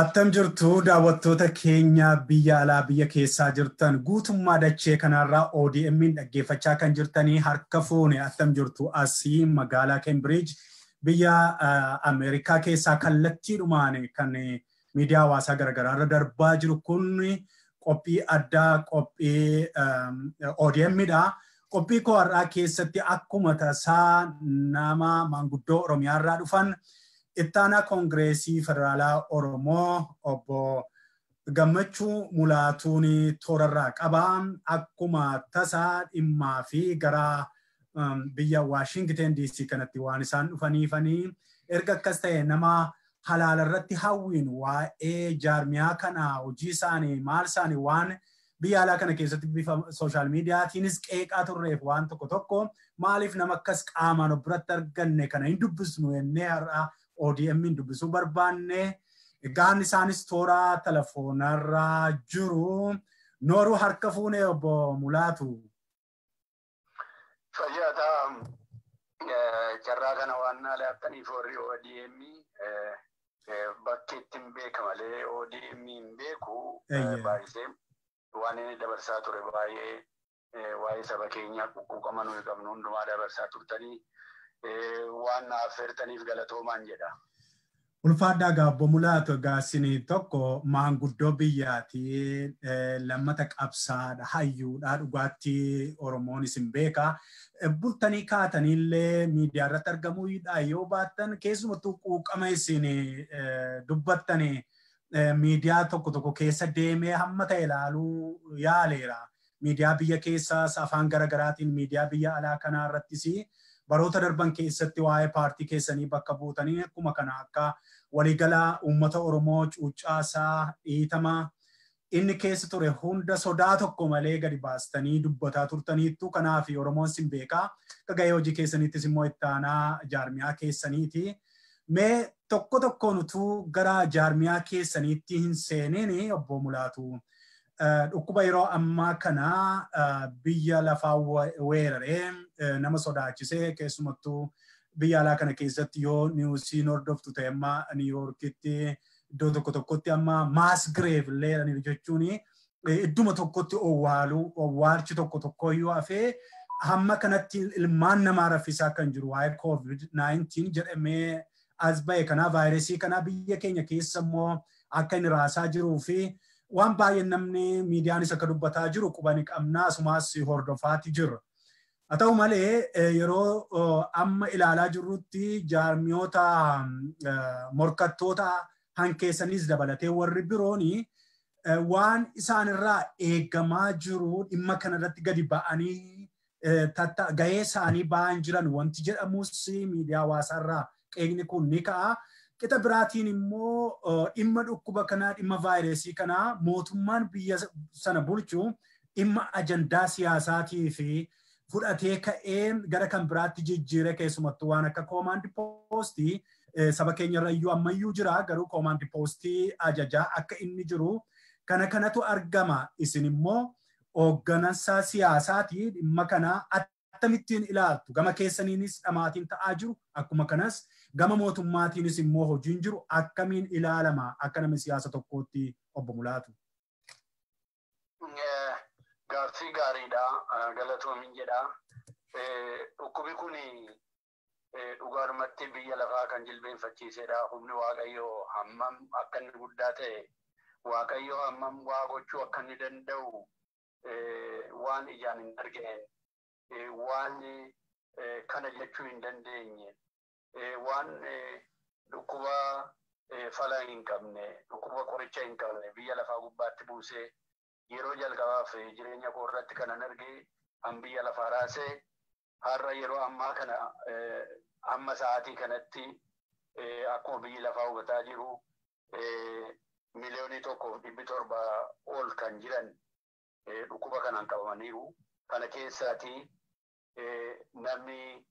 Attam jirtu daawwattoota keenya biyya alaa biyya keessaa jirtan guutummaa dachee kanarraa ODM'n dhaggeeffachaa kan jirtanii harka fuune. Attam jirtu? Asii magaalaa Cambridge biyya Ameerikaa keessaa kallattiidhumaan kan miidiyaa hawaasaa garaagaraa irra darbaa jiru kun qophii addaa, qophii ODM'dha. Qophii koo har'aa keessatti akkuma tasaa nama maanguddoo Oromiyaa irraa dhufan, ittaanaa Koongireesii Federaalaa Oromoo Obbo Gammachuu Mulaatuun toorarraa qaba. Akkuma tasaa dhimmaa fi gara biyya Waashingten DC kanatti waan isaan dhufaniifanii, erga akkas ta'e nama halaala irratti hawwiin waa'ee jaarmiyaa kana, hojii isaanii, maal isaanii, waan biyya alaa kana keessatti bifa social mediatiinis qeeqaa turreef, waan tokko tokko maaliif nama akkas qaamaan of biratti arganne kana hin dubbisnu jennee har'a ODM hin dubbisuu barbaanne. Egaan isaanis toora telefoonarra jiru. Nooruu, harka fuune Obbo Mulaatu. Fayyaata, carraa kana waan na laattaniif. Warri ODM bakki ittiin beeka malee ODM hin beeku. Baay'isee waan inni dabarsaa ture baay'ee waa'ee saba keenyaa quuqama nuyi qabnu hundumaa dabarsaa turtanii, waan na affeertaniif galatoomaan jedha. Ulfaadhaa egaa Obbo Mulaatu, egaa isin tokko maanguddoo biyyaati, lammata qabsaadha, hayyuudha, dhugaatti Oromoon isin beeka. Bultanii kaataniillee miidiyaa irratti argamuudha yoo baattan, keessumattuu quuqama isin dubbattani miidiyaa tokko tokko keessa deemee hamma ta'e ilaaluu yaaleera. Miidiyaa biyya keessaas afaan garaagaraatiin, miidiyaa biyya alaa kanaa irrattis baroota darban keessatti waa'ee paartii keessanii bakka buutanii akkuma kana akka waliigala uummata Oromoo cuuccaasaa dhiitama inni keessa ture hunda sodaa tokko malee gadi baastanii dubbataa turtaniittu. Kanaaf Oromoon sin beekaa. Akka gahee hojii keessaniittis immoo ittaanaa jaarmiyaa keessaniiti. Mee tokko tokkoon utuu gara jaarmiyaa keessaniitti hin seeniin, Obbo Mulaatu, dhukkuba yeroo ammaa kana biyya lafaa weeraree nama sodaachisee, keessumattuu biyya alaa kana keessatti yoo newsiin hordoftu ta'e, amma Niiwuyoorkitti iddoo tokko tokkotti amma mass grave illee jechuun idduma tokkotti owwaaluu, owwaalchi tokko tokko iyyuu hafee hamma kanatti ilmaan namaa raffisaa kan jiru waa'ee COVID-19 jedhamee as ba'e kanaa, vaayirasii kanaa biyya keenya keessa immoo akka inni raasaa jiruu fi waan baay'een namni miidiyaanis akka dubbataa jiru quba ni qabnaa, asumas hordofaati jirra. Haa ta'u malee, yeroo amma ilaalaa jirrutti jaarmiyoota morkattoota hankeessanis dabalatee warri birooni waan isaanirraa eegamaa jiru dhimma kanarratti gadi ba'anii gahee isaanii ba'an jiran wanti jedhamus miidiyaa hawaasaarraa qeeqni kun ni ka'a. Qixa biraatiin immoo dhimma dhukkuba kanaa, dhimma vaayirasii kanaa mootummaan biyya sana bulchu dhimma ajandaa siyaasaatii fi fudhatee ka'ee gara kan biraatti jijjiire, keessumattuu waan akka command postii saba keenya irra iyyuu ammayyuu jira, garuu command postii ajajaa akka inni jiru kana kanatu argama. Isin immoo hoogganansa siyaasaati, dhimma kana akkamittiin ilaaltu? Gama keessaniinis dhamaatiin ta'aa jiru, akkuma kanas gama mootummaatiinis immoo hojiin jiru akkamiin ilaalama akka nama siyaasa tokkootti, Obbo Mulaatu? Gaaffii gaariidha. Galatoomin jedha. Dhukkubi kun dhugaadhumatti biyya lafaa kan jilbeenfachiisedha. Humni Waaqayyoo hammam akka inni guddaa ta'e, Waaqayyoo hammam waa gochuu akka inni danda'u waan ijaan hin argine, waan kana jechuu hin dandeenye, waan dhukkuba fala hin qabne, dhukkuba qoricha hin qabne biyya lafaa gubbaatti buusee, yeroo jalqabaaf jireenya koo irratti kanan arge han biyya lafaa raasee, har'a yeroo ammaa kana amma sa'aatii kanatti akkuma biyyi lafaa hubataa jiru 1,700,000 ol kan jiran dhukkuba kanaan qabamaniiru. Kana keessaatii namni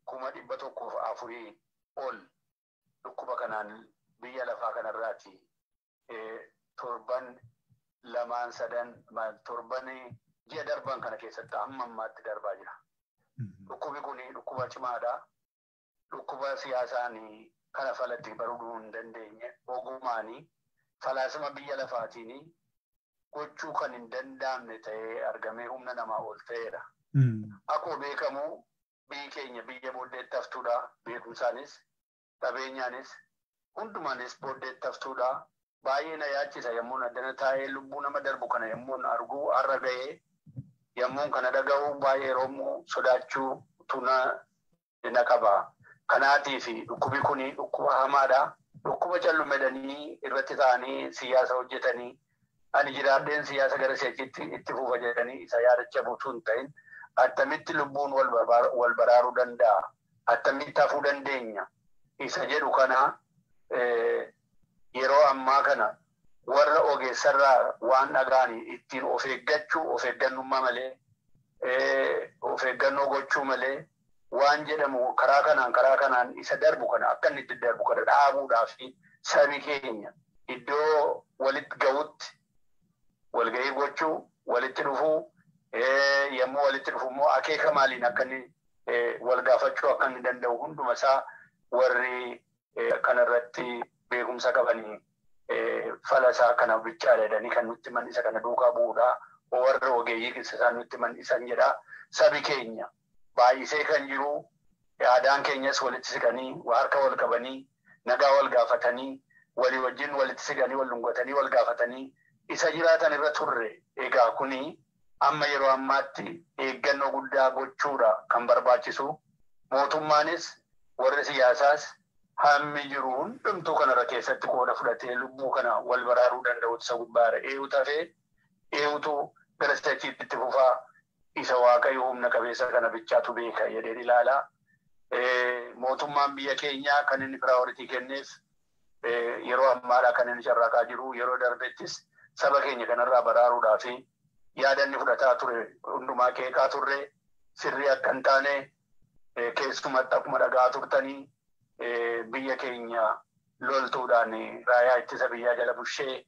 104,000 ol dhukkuba kanaan biyya lafaa kanarraati torban lamaan sadan torban ji'a darban kana keessatti hamma ammaatti darbaa jira. Dhukkubi kun dhukkuba cimaadha. Dhukkuba siyaasaan Kana falatti baruu hin dandeenye ogumaanii falaasama biyya lafaatiin gochuu kan hin danda'amne ta'ee argamee humna namaa ol ta'eera. Akkuma beekamu biyyi keenya biyya booddeetti haftuudha. Beekumsaanis, qabeenyaanis, hundumaanis booddeetti haftuudha. Baay'ee na yaachisa yommuu addana taa'ee lubbuu nama darbu kana yommuu argu har'a ga'ee yommuu kana dhaga'u baay'ee roomuu sodaachuu na qaba. Kanaatiif dhukkubi kuni dhukkuba hamaadha. Dhukkuba callumedhanii irratti ta'anii siyaasa hojjetanii ani jiraadheen siyaasa gara si'achitti itti fufa jedhanii isa yaadacha buutuu hin ta'in attamitti lubbuun wal baraaruu danda'a? Attamitti hafuu dandeenya? Isa jedhu kana yeroo ammaa kana warra ogeessarraa waan dhaga'anii ittiin of eeggachuu, of eeggannummaa malee, of eeggannoo gochuu malee waan jedhamu karaa kanaan isa darbu kana akka inni itti darbu kana dhaabuudhaaf sabi keenya iddoo walitti ga'utti walga'ii gochuu, walitti dhufuu, yommuu walitti dhufu immoo akeeka maaliin akka inni wal gaafachuu akka inni danda'u hunduma isaa warri kanarratti beekumsa qabanii fala isaa kana bichaadha jedhanii kan nutti himan isa kana duukaa bu'uudha. Warra ogeeyyii keessa isaan nutti himan isan jedha. Sabi keenya baay'isee kan jiru aadaan keenyas walitti siqanii harka wal qabanii nagaa wal gaafatanii walii wajjin walitti siqanii wal dhungatanii wal gaafatanii isa jiraatan irra turre. Egaa kuni amma yeroo ammaatti eeggannoo guddaa gochuudha kan barbaachisu. Mootummaanis warri siyaasaas hammi jiru hundumtuu kanarra keessatti qooda fudhatee lubbuu kana wal baraaruu danda'u isa gubbaadha. Eeyutu hafee eeyutu gara si'achiitti itti fufaa isa Waaqayyo humna qabeessa kana bichaatu beeka jedheen ilaala. Mootummaan biyya keenyaa kan inni piraayoritii kenneef yeroo ammaadhaa kan inni carraaqaa jiru yeroo darbettis saba keenya kanarraa baraaruudhaa fi yaada inni fudhataa ture hundumaa keeqaa turre sirrii akka hin taane keessumatti akkuma dhagaa turtanii biyya keenya loltuudhaan raayyaa ittisa biyyaa jala bushee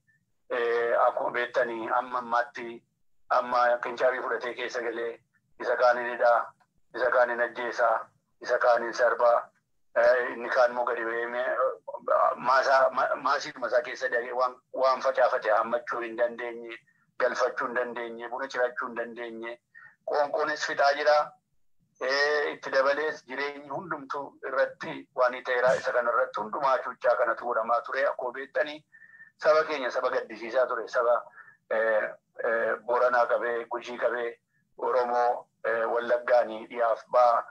akkuma beektanii amma ammaatti amma kincaabii fudhatee keessa galee isa kaaniin hidhaa, isa kaaniin ajjeesaa, isa kaaniin sarbaa, inni kaan immoo gadi ba'ee maasiidhuma isaa keessa dhaqee waan facaafate hammachuu hin dandeenye, galfachuu hin dandeenye, buna cirachuu hin dandeenye, qoonqoonis fixaa jira. Itti dabalees jireenyi hundumtuu irratti waan ta'eera isa kanarratti hundumaa cuuccaa kanatu godhamaa ture akkuma beektanii saba keenya saba gaddisiisaa ture saba Booranaa qabee, Gujii qabee, Oromoo Wallaggaanii dhiyaaf ba'aa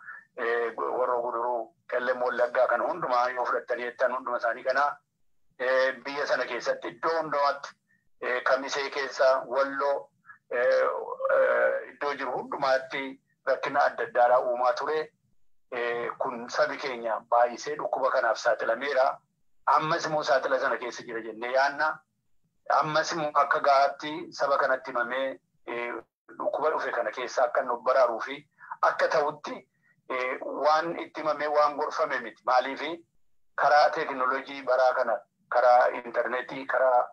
warra Guduruu, Qellem Wallaggaa kana hundumaa yoo fudhattanii jettan hunduma isaanii kana biyya sana keessatti iddoo hundumaatti Kamisee keessa Walloo iddoo jiru hundumaatti rakkina adda addaadhaa uumaa ture. Kun sabi keenya baay'isee dhukkuba kanaaf saaxilameera. Ammas immoo saaxila sana keessa jira jennee yaanna. Ammas immoo akka gahaatti saba kanatti himamee dhukkuba dhufe kana keessa akka nu baraaruu fi akka ta'utti waan itti himamee waan gorfame miti. Maaliif karaa teekinooloojii baraa kana karaa intarneetii karaa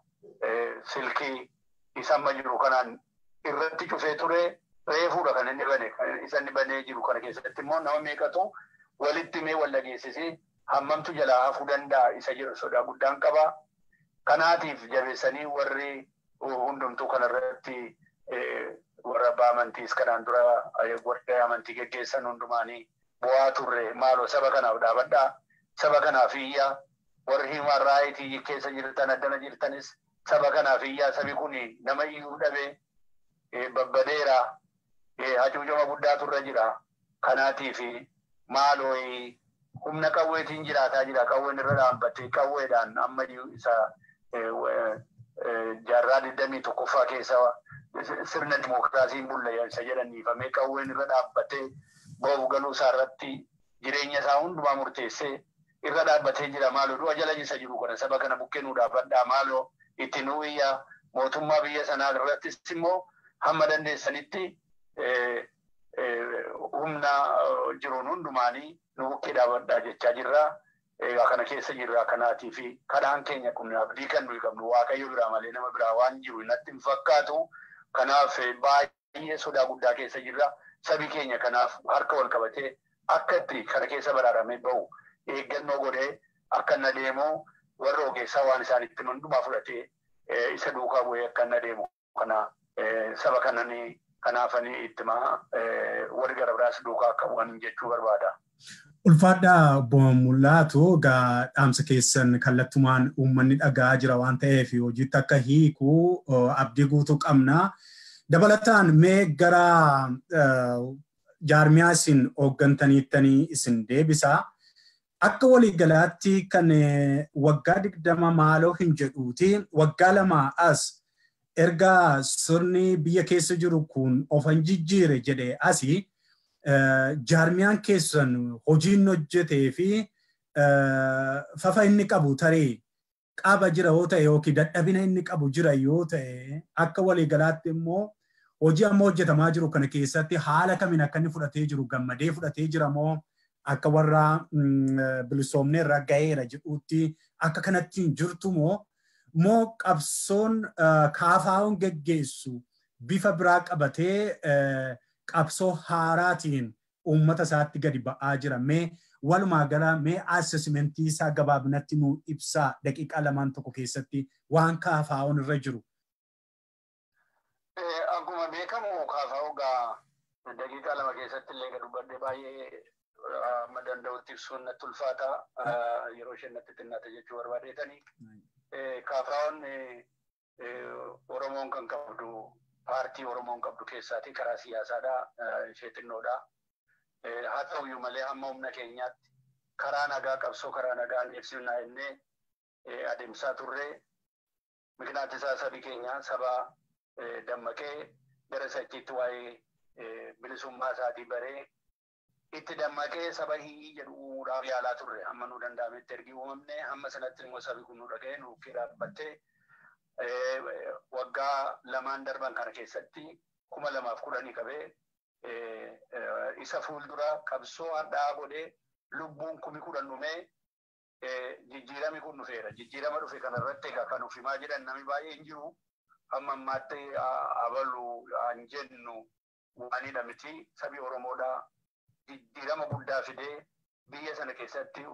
silkii isa amma jiru kanaan irratti cufee ture. Reefuudha kan inni bane isa inni banee jiru kana keessatti immoo nama meeqatu walitti himee wal dhageessisee hammamtu jalaa hafuu danda'a isa jedhu sodaa guddaan qaba. Kanaatiif jabeessanii warri hundumtuu kanarratti warra abbaa amantiis kanaan dura warra amantii geggeessan hundumaanii bu'aa turre maaloo saba kanaaf dhaabadhaa saba kanaaf iyyaa warri human rights keessa jirtan addana jirtanis saba kanaaf iyyaa sabi kun nama iyyuu dhabee babbadeera. Hacuucama guddaatu irra jira. Kanaatiif maaloo humna qawweetiin jiraataa jira. Qawween irra dhaabbattee qawweedhaan amma isa jaarraa 21ffaa keessa sirna dimookiraasiin bulla isa jedhaniifamee qawween irra dhaabbattee ba'uuf galuu isaa irratti jireenya isaa hundumaa murteessee irra dhaabbatee jira. Maaloo du'a jala isa jiru kana saba kana bukkee nuu dhaabbadhaa maaloo itti nuu iyyaa mootummaa biyya sanaa irrattis immoo hamma dandeessanitti humna jiruun hundumaanii nu bukkee dhaabbadhaa jechaa jirra. Egaa kana keessa jirra kanaatii fi kadhaan keenya kun abdii kan nuyi qabnu Waaqayyo biraa malee nama biraa waan jiru natti hin fakkaatu. Kanaaf baay'ee sodaa guddaa keessa jirra. Sabi keenya kanaaf harka wal qabatee akka itti kana keessa baraaramee bahu eeggannoo godhee akka inni adeemu warra ogeessaa waan isaanitti hundumaa fudhatee isa duukaa bu'ee akka inni adeemu kana saba kananii kanaafanii ittimaa warri gara biraas duukaa akka bu'an jechuu barbaada. Ulfaadhaa obbo Mul'aatu, egaa dhaamsa keessan kallattumaan uummanni dhagaa jira waan ta'eef hojiitti akka hiiku abdii guutuu qabna. Dabalataan mee gara jaarmiyaa isin hooggantaniittanii isin deebisa. Akka waliigalaatti kan waggaa 20 maaloo hin jedhuuti. Waggaa 2 as erga sirni biyya keessa jiru kun ofan jijjiire jedhee asii jaarmiyaan keessan hojiin hojjetee fi fafa inni qabu tarii qaba jira yoo ta'e yookiin dadhabina inni qabu jira yoo ta'e akka waliigalaatti immoo hojii amma hojjetamaa jiru kana keessatti haala kamiin akka inni fudhatee jiru gammadee fudhatee jira moo akka warra bilisoomne irra ga'eera jedhuutti akka kanatti jirtu moo moo qabsoon kaafaa'uun geggeessu bifa biraa qabatee qabsoo haaraatiin uummata isaatti gadi ba'aa jira. Mee walumaa gala mee assessmentii isaa gabaabinatti nu ibsaa daqiiqaa 2 tokko keessatti waan kaafaa'uun irra jiru. Akkuma beekamu kaafaa'uu gaa daqiiqaa 2 keessatti illee gad dubbadhee baay'ee amma danda'utti ibsuun natti ulfaata yeroo isheen natti xinnaate jechuu barbaadeetanii. Kaafaa'uun Oromoon kan qabdu paartii Oromoon qabdu keessaatii karaa siyaasaadhaa ishee xinnoodha. Haa ta'uyyuu malee hamma humna keenyaatti karaa nagaa qabsoo karaa nagaan ibsinaa jennee adeemsaa turre. Miknaati isaa sabi keenya saba dammaqee gara sachiitti waa'ee bilisummaa isaatii baree itti dammaqee saba hiyyii jedhu uumuudhaaf yaalaa turre. Hamma nu danda'ametti ergi uumamne hamma sanatti immoo sabi kun nu dhaga'ee nu bukkee dhaabbattee waggaa 2 darban kana keessatti 2010 qabee isa fuuldura qabsoo hadhaa godhee lubbuun 10,000 dhumee jijjiirami kun dhufeera. Jijjiirama dhufe kanarratti egaa kan ufimaa jedhan namni baay'ee hin jiru. Hamma ammaatti abalu hin jennu waanidha miti. Sabi Oromoodhaa jijjiirama guddaa fidee biyya sana keessatti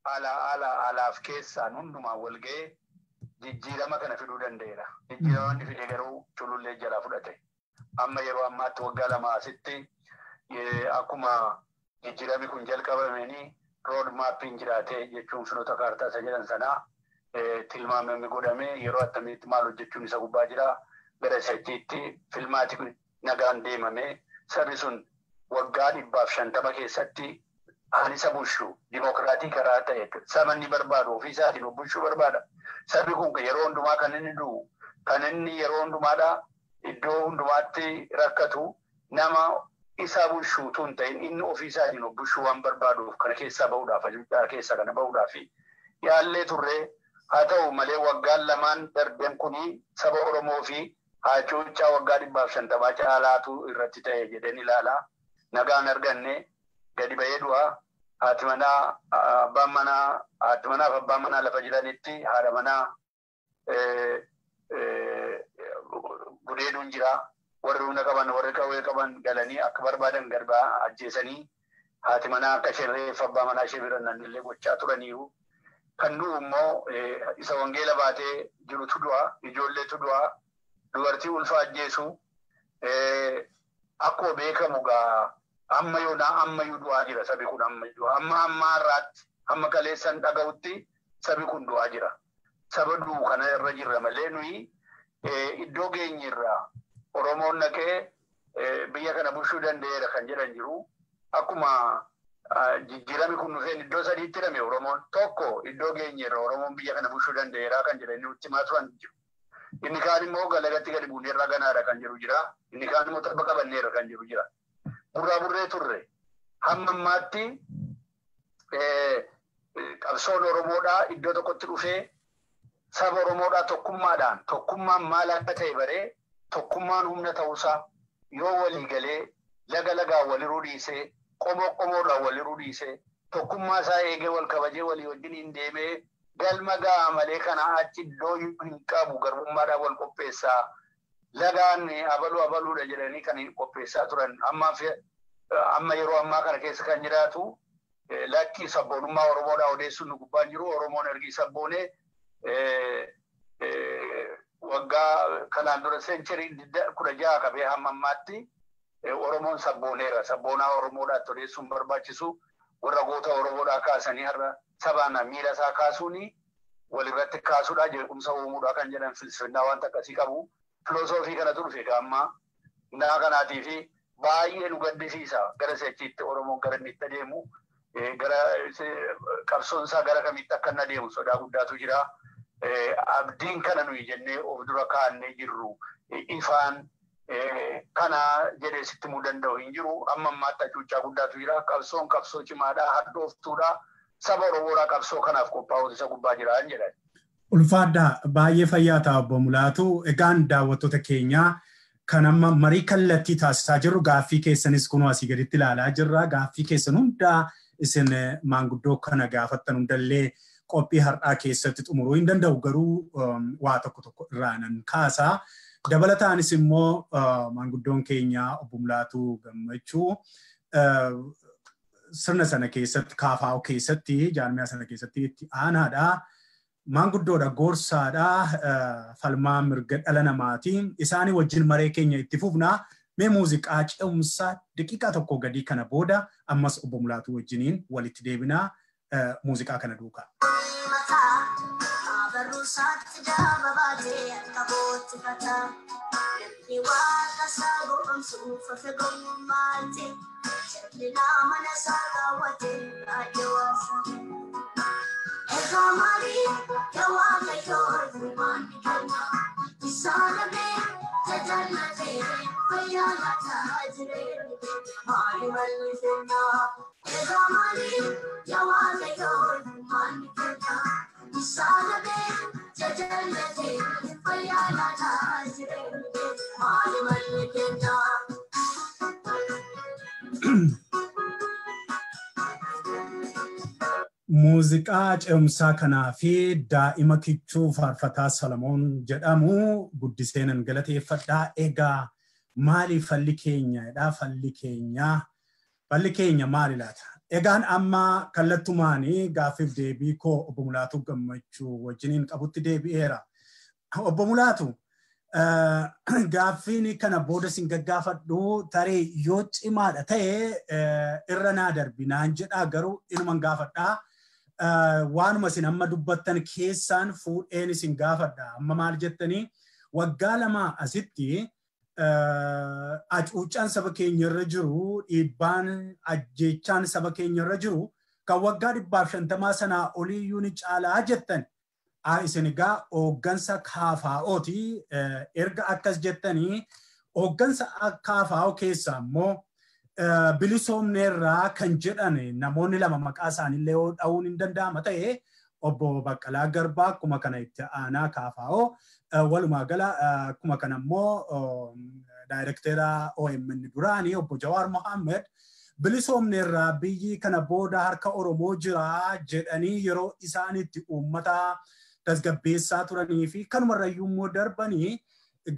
alaaf keessaan hundumaan wal ga'ee jijjiirama kana fiduu danda'eera. Jijjiirama inni fide garuu culullee jalaa fudhate. Amma yeroo ammaatti waggaa 2 asitti akkuma jijjiirami kun jalqabameenii road maappiin jiraate jechuun filoota kaartaa isa jedhan sanaa tilmaamame godhamee yeroo attamitti maal hojjechuun isa gubbaa jira. Gara isaatti filmaati nagaan deemamee sabi sun waggaa 150 keessatti anisa bulchu dimokiraatii karaa ta'e saba inni barbaadu ofii isaatiin bulchuu barbaada. Sabi kun yeroo hundumaa kan inni du'u kan inni yeroo hundumaadha iddoo hundumaatti rakkatu nama isa bulchu tun ta'in inni ofii isaatiin bulchuu waan barbaaduuf kana keessaa ba'uudhaaf ajuudhaa keessaa kana ba'uudhaaf yaallee turre. Haa ta'u malee waggaan 2 darben kuni saba Oromoo fi hacuuccaa waggaa 150 caalaatu irratti ta'e jedheen ilaala. Nagaan arganne gadi ba'ee du'a. Haati manaa abbaan manaa haati manaa fi abbaan manaa lafa jiranitti haadha manaa gudeeduun jira. Warri humna qaban warri qawwee qaban galanii akka barbaadan garbaa ajjeesanii haati manaa akka isheen reeffa abbaa manaa ishee bira nannillee gochaa turaniiru. Kan du'u immoo isa wangeela baatee jirutu du'a, ijoolleetu du'a, dubartii ulfa ajjeesu. Akkuma beekamu gaa amma yoonaa ammayyuu du'aa jira sabi kun ammayyuu. Amma ammaa irraatti hamma kaleessan dhaga'utti sabi kun du'aa jira. Saba du'u kana irra jirra malee nuyi iddoo geenyirraa Oromoon dhaqee biyya kana bulchuu danda'eera kan jedhan jiru. Akkuma jijjiirami kun dhufeen iddoo sadiitti hidhame Oromoon tokko iddoo geenyerra Oromoon biyya kana bulchuu danda'eera kan jedhan nutti himaa turan jiru. Inni kaan immoo galagatti gadi buuneerra ganaadha kan jedhu jira. Inni kaan immoo tabba qabanneerra kan jedhu jira. Burraa burree turre. Hamma ammaatti qabsoon Oromoodhaa iddoo tokkotti dhufee saba Oromoodhaa tokkummaadhaan tokkummaan maal akka ta'e baree tokkummaan humna ta'uusaa yoo walii galee laga lagaan waliruu dhiisee qomoo qomoodhaan waliruu dhiisee tokkummaa isaa eegee wal kabajee walii wajjin hin deemee galma ga'a malee kana achi iddoo hin qabu garbummaadhaan wal qopheessaa lagaan abaluu abaluudha jedhanii kan qopheessaa turan. Amma yeroo ammaa kana keessa kan jiraatu Lakki, sabboonummaa Oromoodhaa odeessuun nu gubbaan jiru. Oromoon ergi sabboonee waggaa kanaan dura century 16 qabee hamma ammaatti Oromoon sabbooneera. Sabboonaa Oromoodhaatti odeessuun barbaachisu. Warra goota Oromoodhaa kaasanii har'a sabaan miira isaa kaasuuni walirratti kaasuudha, jeequmsa uumuudha kan jedhan filsifinnaa wanta akkasii qabu. Filosoofii kanatu dhufe gaammaa. Naa kanaatii fi baay'ee nu gaddisiisa, gara si'achiitti Oromoon gara inni itti adeemu, gara qabsoon isaa gara kamitti akka inni adeemu sodaa guddaatu jira. Abdiin kana nuyi jennee of dura kaa'annee jirru ifaan kana jedhee sitti himuu danda'u hin jiru. Amma ammaatti hacuuccaa guddaatu jira. Qabsoon qabsoo cimaadha. Hadhooftuudha. Saba Oromoodhaa qabsoo kanaaf qophaa'uutu isa gubbaa jira jedhan. Ulfaadhaa, baay'ee fayyaa ta'a, obbo Mulaatu. Egaan daawwattoota keenyaa, kan amma marii kallattii taasisaa jirru, gaaffii keessanis kunoo asii gaditti ilaalaa jirra. Gaaffii keessan hundaa isin maanguddoo kana gaafattan hundallee qophii har'aa keessatti xumuruu hin danda'u, garuu waa tokko tokko irraa nan kaasaa. Dabalataanis immoo maanguddoon keenya obbo Mulaatuu Gammachuu sirna sana keessatti, KFO keessatti, jaarmiyaa sana keessatti itti aanaadha. Maanguddoodha, gorsaadha, falmaa mirga dhala namaati. Isaanii wajjin maree keenya itti fufna. Mee muuziqaa ce'umsaa daqiiqaa tokko gadii kana booda ammas obbo Mulaatuu wajjiniin walitti deebinaa, muuziqaa kana duukaa. Barruusaatti daaba baatee akka bootti fataa. Namni waaqa isaa goomsuuf ofi gomummaatti. Jallinaa mana isaa kaawwate baay'ee waasa. Egaa maalii yaa Waaqayyoo, furmaanni kenna? Isaa dhabee tajaajilate fayyaa laataa jireenya maali malli kenna? Egaa maalii yaa Waaqayyoo, furmaanni kenna? Isaa dhabee tajaajilate fayyaa laataa jireenya maali malli kenna? Muuziqaa ce'umsaa kanaa fi daa'ima kichuu Faarfataa Salamoon jedhamu guddiseenan galateeffadhaa. Egaa maali falli keenyadha? Falli keenya, falli keenya maali laata? Egaan amma kallattumaanii gaaffiif deebii koo obbo Mulaatuu Gammachuu wajjiniin qabutti deebi'eera. Obbo Mulaatu, gaaffiin kana booda sin gaggaafadhu tarii yoo cimaadha ta'e irra naa darbi naan jedhaa, garuu inuman gaafadhaa. Waanuma isin amma dubbattan keessaan fuudheen isin gaafadha. Amma maal jettanii, waggaa 2 asitti hacuuccaan saba keenya irra jiru, dhiibbaan ajjeechaan saba keenya irra jiru kan waggaa 150 sanaa oliiyyuu ni caalaa jettan. Isin egaa hooggansa KFOti. Erga akkas jettanii, hooggansa KFO keessaa immoo bilisoomneerraa kan jedhan namoonni lama maqaa isaaniillee yoo dha'uun hin danda'ama ta'e, obbo Baqqalaa Garbaa akkuma kana itti aanaa KFO, walumaa gala akkuma kana immoo daayirektera OMN duraanii obbo Jawaar Mohaammed bilisoomneerraa, biyyi kana booda harka Oromoo jira jedhanii yeroo isaan itti uummata tasgabbeessaa turanii fi kanumarrayyuu immoo darbanii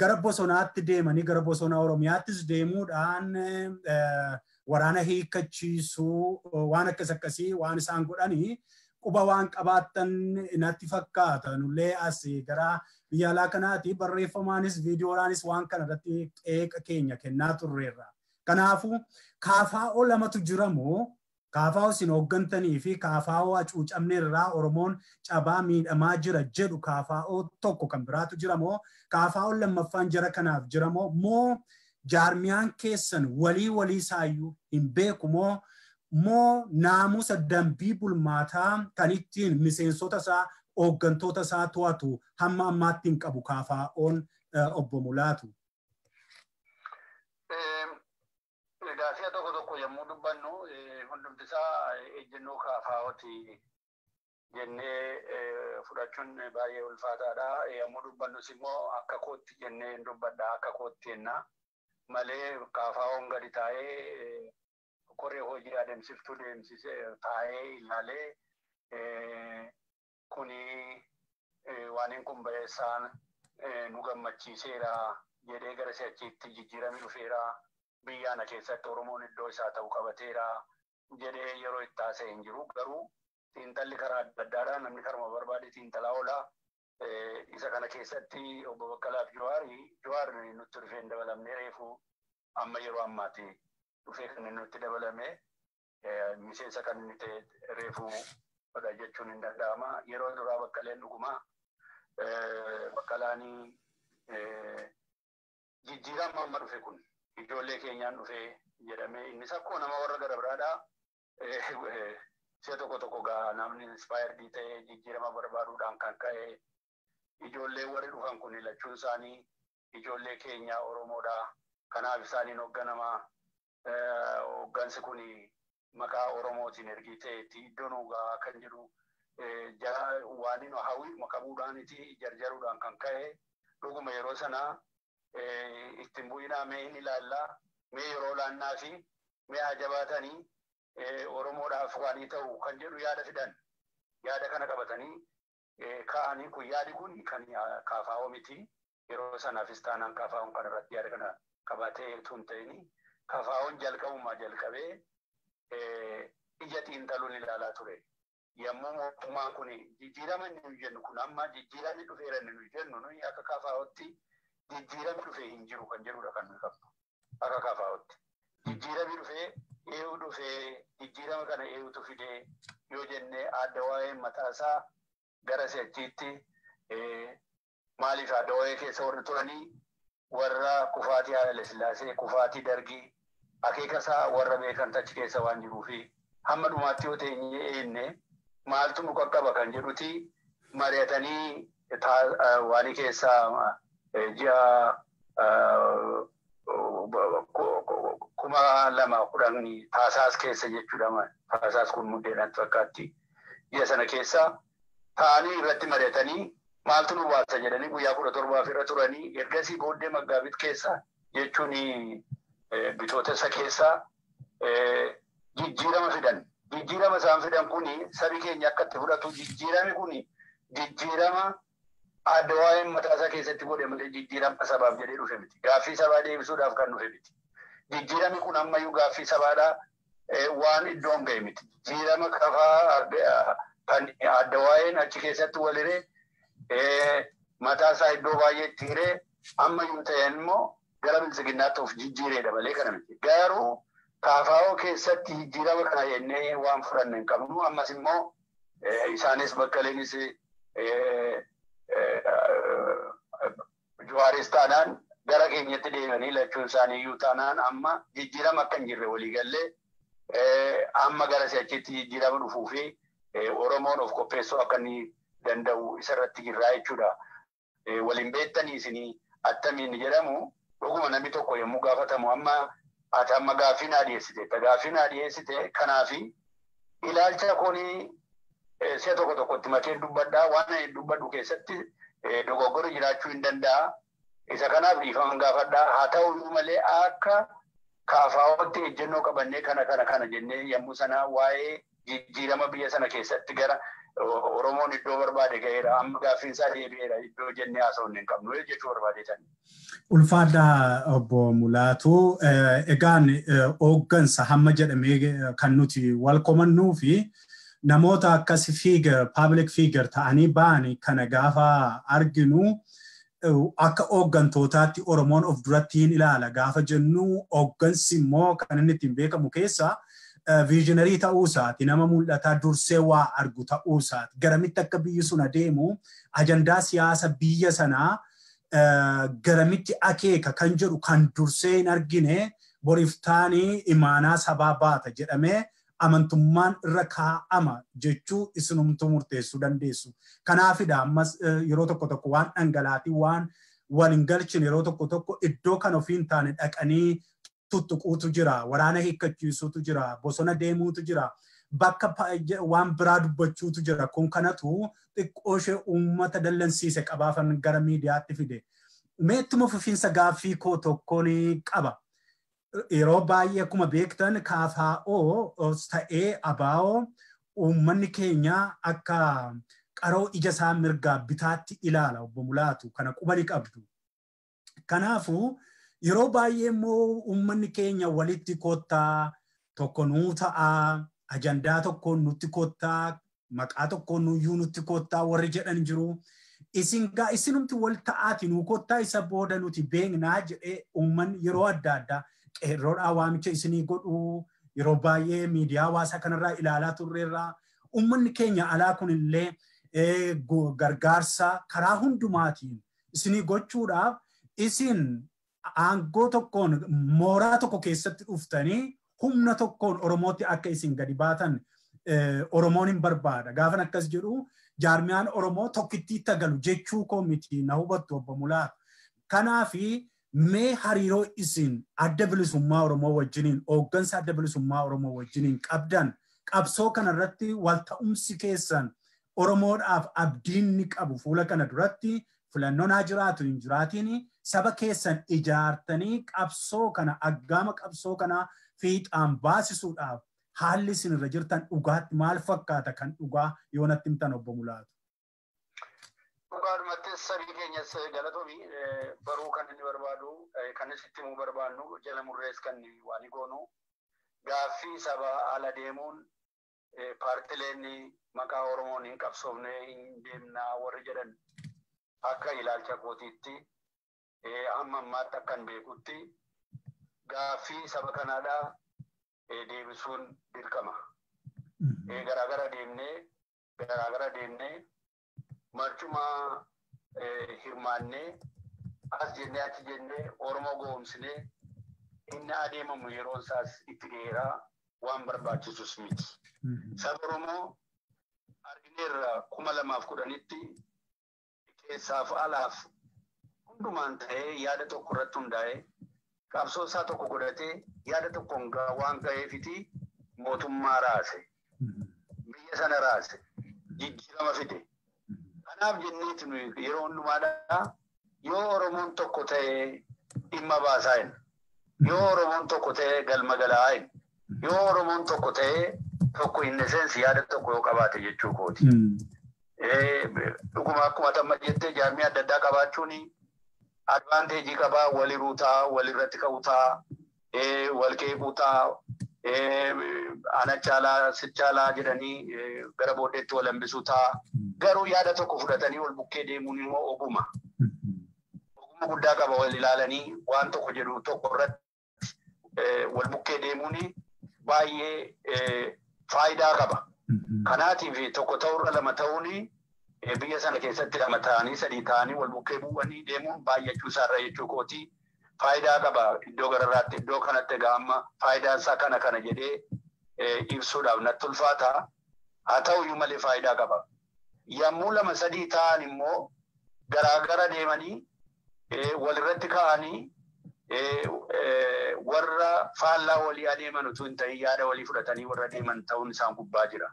gara bosonaatti deemanii, gara bosona Oromiyaattis deemuudhaan waraana hiikkachiisuu, waan akkas akkasii waan isaan godhanii quba waan qabaattan natti fakkaata. Nullee as gara biyya alaa kanaati barreeffamaanis viidiyoodhaanis waan kana irratti qeeqa keenya kennaa turreerra. Kanaafuu KFO lamatu jira moo, KFO isin hooggantanii fi KFO hacuucamneerraa, Oromoon cabaa miidhamaa jira jedhu KFO tokko kan biraatu jira moo, KFO lammaffaan jara kanaaf jira moo, moo jaarmiyaan keessan walii walii isaayyuu hin beeku moo, moo naamusa dambii bulmaataa kan ittiin miseensota isaa, hooggantoota isaa to'atu hamma ammaatti hin qabu KFO'n, obbo Mulaatu? Egaa si'a tokko tokko yommuu dubbannu hundumti isaa ejjennoo KFOti jennee fudhachuun baay'ee ulfaataadha. Yommuu dubbannus immoo akka kootti jennee hin dubbadha, akka kootti jenna malee KFO'n gadi taa'ee koree hojii adeemsiftuu deemsisee taa'ee ilaalee kuni waan kun ba'eessaan nu gammachiiseera jedhee gara si'achiitti jijjiiramni dhufeera. Biyyaana keessatti Oromoon iddoo isaa ta'u qabateera. jedhee yeroo itti haasa'e hin jiru. Garuu xiinxalli karaa adda addaadha. Namni karuma barbaade xiinxalaa oola. Isa kana keessatti obbo Baqqalaaf Jawaar nutti dhufee hin dabalamne, reefu amma yeroo ammaati dhufee kan inni nutti dabalame, miseensa kan inni ta'e reefu dha jechuun hin danda'ama. Yeroo duraa Baqqaleen dhuguma Baqqalaanii jijjiirama amma dhufe kun ijoollee keenyaan dhufe jedhamee, innis akkuma nama warra gara biraadhaa si'a tokko tokko gaa namni inspired ta'ee jijjiirama barbaaduudhaan kan ka'e ijoollee warri dhufan kun lachuun isaanii ijoollee keenya Oromoodha. Kanaaf isaaniin hoogganamaa. Hooggansi kun maqaa Oromootiin ergii ta'etti iddoo nu gahaa kan jedhu waan inni hawwii qabuudhaaniti jarjaruudhaan kan ka'e dhuguma yeroo sana ittiin bu'inaa, mee hin ilaallaa, mee yeroo laannaa fi mee haa jabaatanii Oromoodhaaf waan ta'u kan jedhu yaada fidan. Yaada kana qabatanii ka'anii, kun yaadi kun kan KFO miti. Yeroo sanaafis taanaan KFO'n kan irratti yaada kana qabatee tun ta'ini, KFO'n jalqabumaa jalqabee ija xiinxaluun ilaalaa ture. Yommuu mootummaan kun jijjiirama inni nuyi jennu kun, amma jijjiiramni dhufeera inni nuyi jennu, nuyi akka KFO'tti jijjiiramni dhufee hin jiru kan jedhudha kan nuyi qabnu akka KFO'tti. Jijjiiramni dhufee eeyu dhufee, jijjiirama kana eeyutu fidee yoo jenne, adda waa'ee mataasaa gara si'achiitti maaliif adda waa'ee keessa warri turanii warra kufaatii Haayile Sillaasee, kufaatii Dargii akeeka isaa warra beekan achi keessa waan jiruu fi hamma dhumaatti yoo teenyee eenne maaltu nu qaqqaba kan jedhuti mari'atanii waanii keessaa ji'a 2010 taasaas keessa jechuudha. Taasaas kun muddeedhaan fakkaatti. Ji'a sana keessa taa'anii irratti mari'atanii maaltu nu baasa jedhanii guyyaa 17f irra turanii, ergasii booddee Maggaabit keessa jechuun Bitootessa keessa jijjiirama fidan. Jijjiirama isaan fidan kuni sabi keenya akka itti fudhatu, jijjiirami kuni jijjiirama adda waa'een mataa isaa keessatti godhe malee jijjiirama sabaaf jedhee dhufe miti. Gaaffii sabaa deebisuudhaaf kan dhufe miti. Jijjiirami kun ammayyuu gaaffii sabaadhaa waan iddoon ga'e miti. Jijjiirama kafaa kan adda waa'een achi keessatti waliree mataa isaa iddoo baay'eetti hiree ammayyuu ta'een immoo gara Biltsiginnaatti of jijjiireedha malee kana miti. Garuu KFO keessatti jijjiirama kana jennee waan fudhanne hin qabnu. Ammas immoo isaanis, Baqqaleenis Jawaaris taanaan, gara keenyatti deemanii lachuun isaanii iyyuu taanaan amma jijjiirama akka hin jirre waliigallee amma gara si'achitti jijjiirama dhufuu fi Oromoon of qopheessuu akka inni danda'u isarratti jirraa jechuudha. Waliin beektanii isinii attamiin jedhamu, dhuguma namni tokko yommuu gaafatamu, amma ati amma gaaffii naa dhiyeessite. Gaaffii naa dhiyeessite kanaafi ilaalcha kuni si'a tokko tokkotti makeen dubbadhaa, waan ani dubbadhu keessatti dogoggorri jiraachuu hin danda'a. Isa kanaaf dhiifama gaafadhaa. Haa ta'u malee akka KFO'tti ejjennoo qabannee kana kana kana jennee yommuu sana waa'ee jijjiirama biyya sana keessatti gara Oromoon iddoo barbaade ga'eera, amma gaaffiin isaa deebi'eera iddoo jennee haasa'uu hin qabnu jechuu barbaadeetan. Ulfaadhaa obbo Mulaatu, egaan hooggansa hamma jedhamee kan nuti wal komannuu fi namoota akkas figure, public figure ta'anii ba'anii kana gaafa arginu, akka hooggantootaatti Oromoon of duratti hin ilaala gaafa jennu, hooggansi immoo kan inni ittiin beekamu keessa visionary ta'uu isaati, nama mul'ataa dursee waa argu ta'uu isaati, garamitti akka biyyi sun adeemu, ajandaa siyaasa biyya sanaa garamitti akeeka kan jedhu kan dursee hin argine boriftaanii imaanaa sabaa baata jedhamee amantummaan irra kaa'ama jechuu isinumtuu murteessuu dandeessu. Kanaafidha ammas yeroo tokko tokko waan dhangalaatii waan wal hin galchine yeroo tokko tokko iddoo kan ofii hin taane dhaqanii tuttuquutu jira, waraana hiikkachiisuutu jira, bosona deemuutu jira, bakka waan biraa dubbachuutu jira. Kun kanatu xiqqoo ishee uummata dallansiise qabaafan gara miidiyaatti fide. Mee ittuma fufiinsa gaaffii koo tokkoon qaba. Yeroo baay'ee akkuma beektan KFO ta'ee ABO uummanni keenya akka qaroo ija isaa mirgaa bitaatti ilaala, obbo Mulaatu, kana quba ni qabdu. Kanaafuu yeroo baay'ee immoo uummanni keenya walitti kottaa Tokko nuu ta'aa, ajandaa tokkoon nutti kottaa, maqaa tokkoon nuyyuu nutti kottaa warri jedhan jiru. Isin gaa isinumti wal ta'aati nuu kottaa isa booda nuti beeknaa jedhee uummanni yeroo adda addaa qeerroodhaa waamicha isinii godhuu yeroo baay'ee miidiyaa hawaasaa kanarraa ilaalaa turreerraa uummanni keenya alaa kunillee gargaarsa karaa hundumaatiin isinii gochuudhaaf isin aangoo tokkoon mooraa tokko keessatti dhuftanii humna tokkoon Oromootti akka isin gadi baatan Oromoon hin barbaada. Gaafan akkas jedhu jaarmiyaan Oromoo tokkittii tagalu jechuu koo miti na hubattu obbo Mulaatu. Kanaafi mee hariiroo isin adda bilisummaa Oromoo wajjiniin hooggansa adda bilisummaa Oromoo wajjiniin qabdan qabsoo kanarratti walta'umsi keessan Oromoodhaaf abdiin ni qabu fuula kana duratti filannoon haa jiraatu hin jiraatiin saba keessan ijaartanii qabsoo kana aggaama qabsoo kana fiixaan baasisuudhaaf haalli isin irra jirtan dhugaatti maal fakkaata kan dhugaa yoo natti himtan obbo Mulaatu. Dhugaadhumatti sabii keenyas galatoomii baruu kan inni barbaadu kan isitti himuu barbaannu jala murrees kan waan goonu gaaffii saba ala deemuun paartileen maqaa Oromoon hin qabsoofne hin deemnaa warri jedhan akka ilaalcha kootiitti hamma ammaatti akkan beekutti gaaffii saba kanaadhaa deebisuun dirqama. Garaagara deemnee marcuma hirmaannee as jennee achi jennee Oromoo goomsinee inni adeemamu yeroon isaas itti ga'eeraa waan barbaachisus miti. Saba Oromoo argineerra 2010tti keessaaf alaaf hundumaan ta'ee yaada tokko irratti hundaa'ee qabsoo isaa tokko godhatee yaada tokkoon waan ga'eefiti mootummaa raase. Biyya sana raase. Jijjiirama fide. Kanaaf jenneeti nuyi yeroo hundumaadhaa yoo Oromoon tokko ta'ee dhimma baasaa hin. Yoo Oromoon tokko ta'ee galma galaa hin. Yoo Oromoon tokko ta'ee tokko in essence yaada tokko yoo qabaate jechuu kooti. Dhuguma akkuma tamma jettee jaarmii adda addaa qabaachuun advantage qabaa waliruu ta'a, walirratti ka'uu ta'a, wal qeequu ta'a, ana caalaa si caalaa jedhanii gara booddeetti wal hambisuu ta'a. Garuu yaada tokko fudhatanii wal bukkee deemuun immoo oguma. Oguma guddaa qaba wal ilaalanii waan tokko jedhu tokko irratti wal bukkee deemuun baay'ee faayidaa qaba. Kanaatiif tokko ta'urra lama ta'uun biyya sana keessatti lama ta'anii sadii ta'anii wal bukkee bu'anii deemuun baay'achuu isaarra jechuu kooti. Faayidaa qaba iddoo gararraatti iddoo kanatti egaa amma faayidaan isaa kana kana jedhee ibsuudhaaf natti ulfaata. Haa ta'uyyuu malee faayidaa qaba. Yommuu lama sadii ta'an immoo garaagara deemanii walirratti ka'anii warra faallaa walii adeeman utuu hin ta'in yaada walii fudhatanii warra deeman ta'uun isaan gubbaa jira.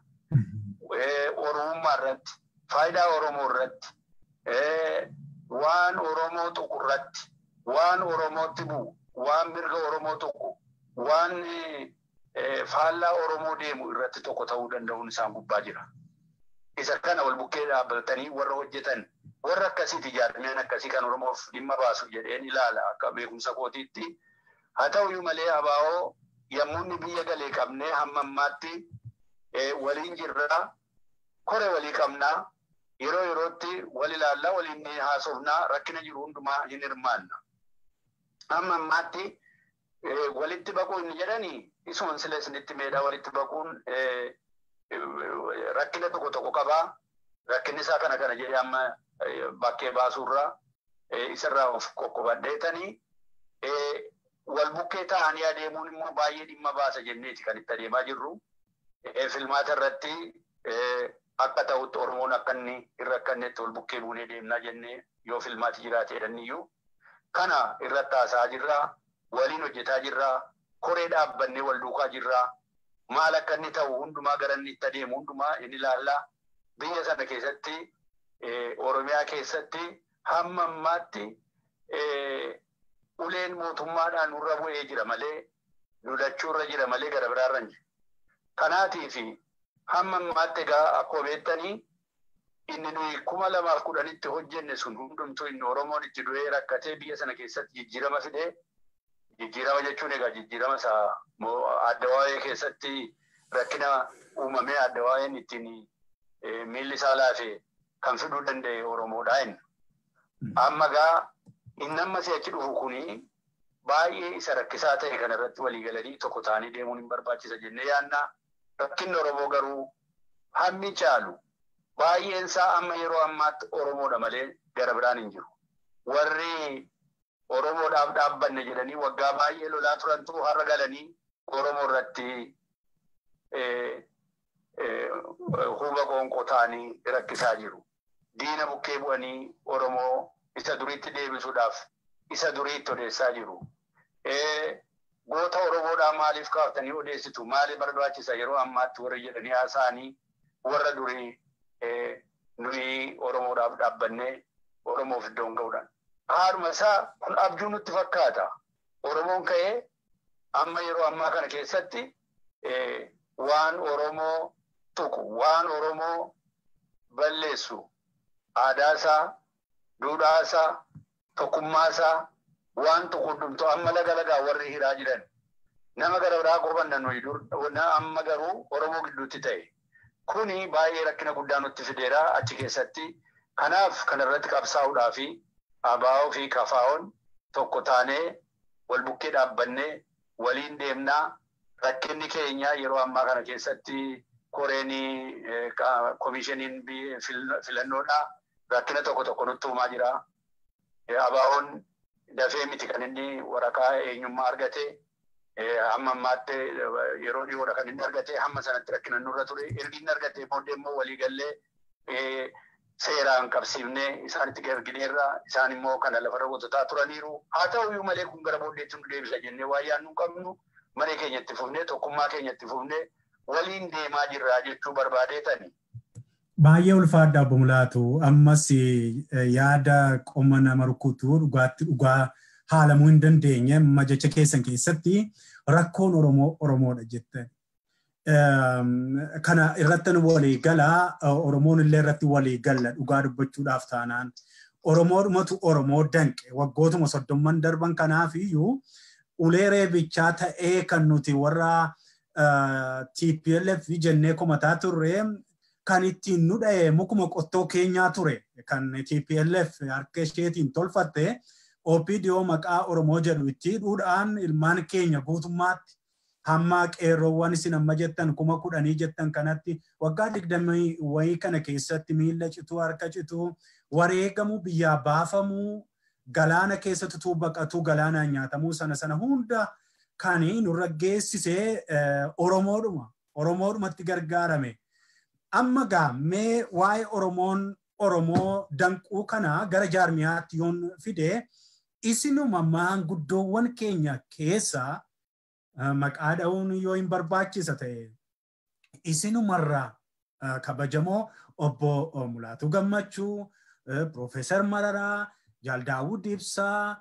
Oromummaa irratti, faayidaa Oromoo irratti, waan Oromoo tuqu irratti, waan Oromootti bu'u, waan mirga Oromoo tuqu, waan faallaa Oromoo deemu irratti tokko ta'uu danda'uun isaan gubbaa jira. Isa kana wal bukkee dhaabbatanii warra hojjetan warra akkasiiti jaarmiyaan akkasii kan Oromoof dhimma baasu jedheen ilaala akka beekumsa kootiitti. Haa ta'uyyuu malee ABO yommuu inni biyya galee qabnee hamma ammaatti waliin jirraa kore walii qabnaa yeroo yerootti wal ilaallaa waliin ni haasofnaa rakkina jiru hundumaa hin hirmaanna. Hamma ammaatti walitti baquu inni jedhanii isuma sila isinitti meedhaa walitti baquun rakkina tokko tokko qabaa. Rakkinni isaa kana kana jedhee amma bakkee baasuurraa isarraa of qoqqobadheetanii wal bukkee ta'anii adeemuun immoo baay'ee dhimma baasa jenneeti kan itti adeemaa jirru. Filmaata irratti akka ta'utti Oromoon akka inni hin rakkannetti wal bukkee buunee deemnaa jennee yoo filmaati jiraate jedhaniyyuu kana irratti haasa'aa jirraa, waliin hojjetaa jirraa, koree dhaabbannee wal duukaa jirraa, maal akka inni ta'u hundumaa gara inni itti adeemu hundumaa inni ilaallaa. Biyya sana keessatti Oromiyaa keessatti hamma ammaatti uleen mootummaadhaan nurra bu'ee jira malee lolachuurra jira malee gara biraarra hin jiru. Kanaatiif hamma ammaatti egaa akkuma beektanii inni nuyi 2010tti hojjenne sun hundumtuu inni Oromoon itti du'ee rakkatee biyya sana keessatti jijjiirama fidee Jijjiirama jechuun egaa jijjiirama isaa adda waa'ee keessatti rakkina uumamee adda waa'een ittiin miilli isaa laafe kan fiduu danda'e Oromoodha inni. Amma gaa inni amma si'achi dhufu kuni baay'ee isa rakkisaa ta'e kanarratti walii galanii tokko ta'anii deemuun hin barbaachisa jennee yaadna. Rakkinni Oromoo garuu hammi caalu baay'een isaa amma yeroo ammaatti Oromoodha malee gara biraan hin jiru. Warri Oromoodhaaf dhaabbanne jedhanii waggaa baay'ee lolaa turantu har'a galanii Oromoo irratti huba qoonqoo ta'anii rakkisaa jiru. Diina bukkee bu'anii Oromoo isa duriitti deebisuudhaaf isa duriitti odeessaa jiru. Goota Oromoodhaa maaliif kaaftanii odeessitu? Maaliif barbaachisa yeroo ammaatti warri jedhanii haasa'anii warra durii nuyi Oromoodhaaf dhaabbannee Oromoof iddoon ga'uudhaan. Haadhuma isaa kun abjuu nutti fakkaata. Oromoon ka'ee amma yeroo ammaa kana keessatti waan Oromoo tuqu, waan Oromoo balleessu, aadaa isaa, duudhaa isaa, tokkummaa isaa waan tuqu hundumtuu amma laga lagaa warri hiraa jiran. Nama gara biraa qofanna nuyi dur amma garuu Oromoo gidduutti ta'e. Kuni baay'ee rakkina guddaa nutti fideera achi keessatti. Kanaaf kanarratti qabsaa'uudhaa fi ABO fi KFO'n tokko taanee wal bukkee dhaabbannee waliin deemnaa. Rakkinni keenya yeroo ammaa kana keessatti koreen koomishiniin filannoodha. Rakkina tokko tokko nutti uumaa jira. ABO'n dafee miti kan inni waraqaa eenyummaa argate. Hamma ammaatti yeroo dhiyoodha kan inni argate. Hamma sanatti rakkina nurra ture. Ergi inni argate booddee immoo waliigallee seeraan qabsiifnee isaanitti ergineerra. Isaan immoo kana lafarra qotataa turaniiru. Haa ta'uyyuu malee kun gara booddeetti nu deebisa jennee waa yaadnu hin qabnu. Maree keenyatti fufnee tokkummaa keenyatti fufnee waliin deemaa jirra jechuu barbaadeetani. Baay'ee ulfaadha Obbo Mulaatu. Ammas yaada qoma nama rukutu dhugaatti dhugaa haalamuu hin dandeenye amma jecha keessan keessatti rakkoon Oromoo Oromoodha jettan. Kana irratti walii gala Oromoon illee irratti walii gala dhugaa dubbachuudhaaf taanaan Oromoodhumatu Oromoo danqe waggootuma 30 darban kanaaf iyyuu ulee reebichaa ta'ee kan nuti warra TPLF jennee komataa turre kan ittiin nu dha'e mukuma qottoo keenyaa ture kan TPLF harka isheetiin tolfatte OPDO maqaa Oromoo jedhu itti hidhuudhaan ilmaan keenya guutummaatti hamma qeerroowwan isin amma jettan 10,000 jettan kanatti waggaa 20 wayii kana keessatti miilla cituu harka cituu wareegamuu biyyaa baafamuu galaana keessatti utuu baqatuu galaanaan nyaatamuu sana sana hunda kan nurra geessisee Oromoodhumatti gargaarame. Amma gaa mee waa'ee Oromoon Oromoo danquu kana gara jaarmiyaatti yoon fide isinuma maanguddoowwan keenya keessa maqaa dha'uun yoo hin barbaachisa ta'e isinumarraa kabajamoo Obbo Mulaatuu Gammachuu, Piroofeesar Mararaa, Jaal Daawud Ibsaa,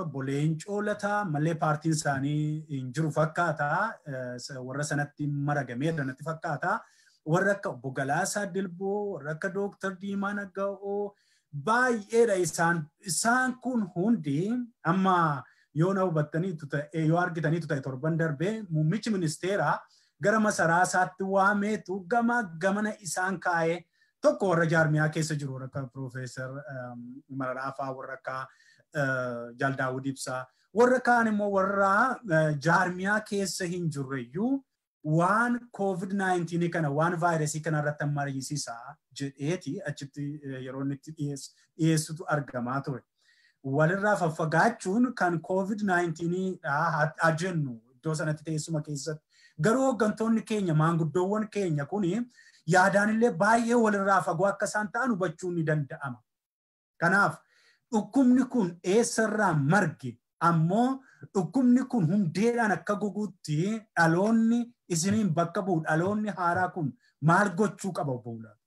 Obbo Leencoo Lataa malee paartiin isaanii hin jiru fakkaata. Warra sanatti maragamee natti fakkaata. Warra akka Obbo Galaasaa Dilboo, warra akka Dooktar Diimaa Naga'oo baay'eedha isaan. Isaan kun hundi amma yoo na hubattaniitu ta'e yoo argitaniitu ta'e torban darbee muummichi ministeeraa gara masaraa isaatti waameetu gama gamana isaan kaa'ee tokko warra jaarmiyaa keessa jiru warra akka Piroofeesar Mararaa fa'aa warra akka Jaal Daawud Ibsaa warra kaan immoo warra jaarmiyaa keessa hin jirreyyuu waan COVID-19 kana waan vaayirasii kana irratti mariisisaa jedheeti achitti yeroo inni itti dhiyeessutu argamaa ture. Walirraa faffagaachuun kan COVID-19 dha jennu iddoo sanatti teessuma keessatti. Garuu hooggantoonni keenya maanguddoowwan keenya kuni yaadaan illee baay'ee walirraa fagoo akka isaan ta'an hubachuun ni danda'ama. Kanaaf dhukkubni kun eessarraa marge ammoo dhukkubni kun hundeedhaan akka goguutti dhaloonni isiniin bakka bu'u dhaloonni haaraa kun maal gochuu qaba Obbo Mulaatu?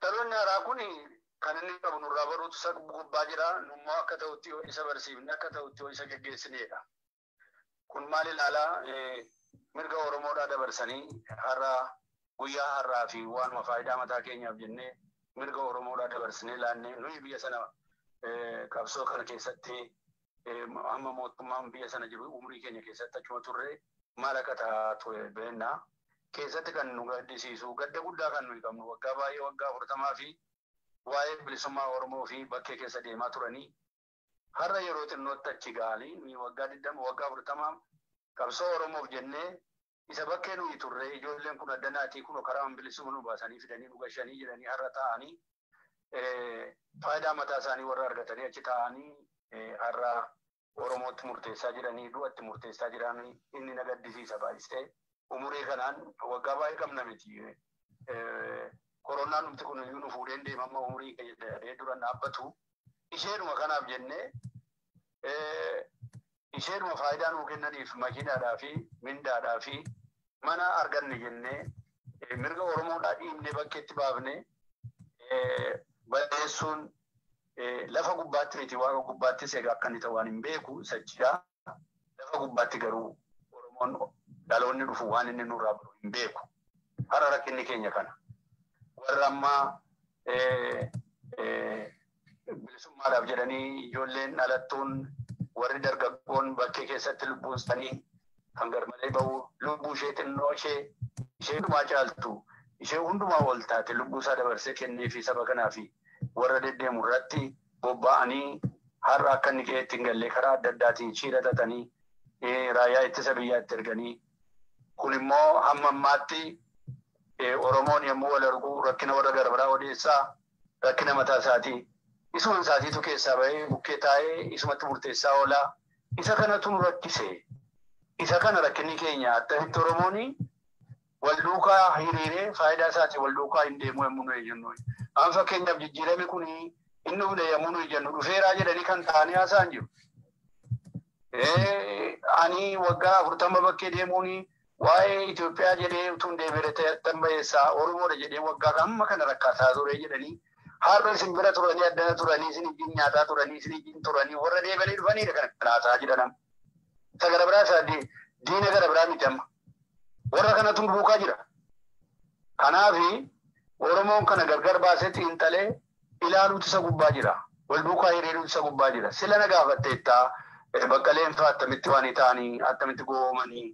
Dhaloonni haaraa kun kan inni qabu nurraa baruutu isa gubbaa jira. Nummoo akka ta'utti yoo isa barsiifne akka ta'utti yoo isa geggeessineedha. Kun maal ilaalaa mirga Oromoodhaa dabarsanii har'a guyyaa har'aa fi waanuma faayidaa mataa keenyaaf jennee mirga Oromoodhaa dabarsinee laannee nuyi biyya sana qabsoo kana keessatti Hamma mootummaan biyya sana jiru umurii keenya keessatti achuma turre maal akka ta'aa ture beennaa. Keessatti kan nu gaddisiisu gadda guddaa kan nuyi qabnu waggaa baay'ee waggaa 40 fi waa'ee bilisummaa Oromoo fi bakkee keessa deemaa turanii har'a yeroo xinnootti achi ga'anii nuyi waggaa 20 waggaa 40 qabsoo Oromoof jennee isa bakkee nuyi turre ijoolleen kun addanaatii kun karaa bilisummaa nu baasanii fidanii nu gashanii jedhanii har'a taa'anii faayidaa mataa isaanii warra argatanii achi taa'anii har'a Oromootti murteessaa jiranii du'atti murteessaa jiranii inni na gaddisiisa baay'isee. Umurii kanaan waggaa baay'ee qabna miti. Koronaan dhumti kun iyyuu nu fuudheen deema amma umurii keenya dura dhaabbatu. Isheenuma kanaaf jennee isheenuma faayidaa nuu kennaniif makiinaadhaa fi mindaadhaa fi mana arganne jennee mirga Oromoodhaa dhiibnee bakkeetti baafnee balleessuun lafa gubbaatti miti waaqa gubbaattis egaa akka inni ta'u waan hin beeku sachidha. Lafa gubbaatti garuu Oromoon dhaloonni dhufu waan inni nurraa baru hin beeku. Har'a rakkinni keenya kana. Warra ammaa bilisummaadhaaf jedhanii ijoolleen dhalattuun warri dargaggoon bakkee keessatti lubbuun isaanii kan garmalee bahu lubbuu ishee xinnoo ishee hundumaa caaltu ishee hundumaa ol taate lubbuu isaa dabarsee kennee fi saba kanaa fi warra deddeemu irratti bobba'anii har'a akka inni qe'eetti hin galle karaa adda addaatiin shiiratatanii raayyaa ittisa biyyaatti erganii kun immoo hamma ammaatti Oromoon yommuu wal argu rakkina warra garbaraa odeessaa rakkina mataa isaatii isuma isaatiitu keessaa bahee bukkee taa'ee isumatti murteessaa oolaa isa kanatu nu rakkise isa kana rakkinni keenya attamitti Oromoon wal duukaa hiriiree faayidaa isaatii wal duukaa hin deemu yommuu nu jennu. Amma fakkeenyaaf jijjiirame kun inni dhufne yommuu nu jennu dhufeeraa jedhanii kan taa'anii haasa'an jiru. Ani waggaa 40 bakkee deemuun waa'ee Itoophiyaa jedhee utuun deebiiree tan bayeessaa Oromoodha jedhee waggaa amma kana rakkaataa ture jedhanii har'a isin bira turanii addana turanii isin ijjiin nyaataa turanii isin ijjiin turanii warra deebi'anii dhufanidha kan haasa'aa jiran. Isa gara biraa isaa diina gara biraa miti amma. Warra kanatu duukaa jira. Kanaaf Oromoon kana gargar baasee xiinxalee ilaaluutu isa gubbaa jira. Wal duukaa hiriiruutu isa gubbaa jira. Sila na gaafatteettaa Baqqaleen fa'aa attamitti waan ta'anii attamitti goomanii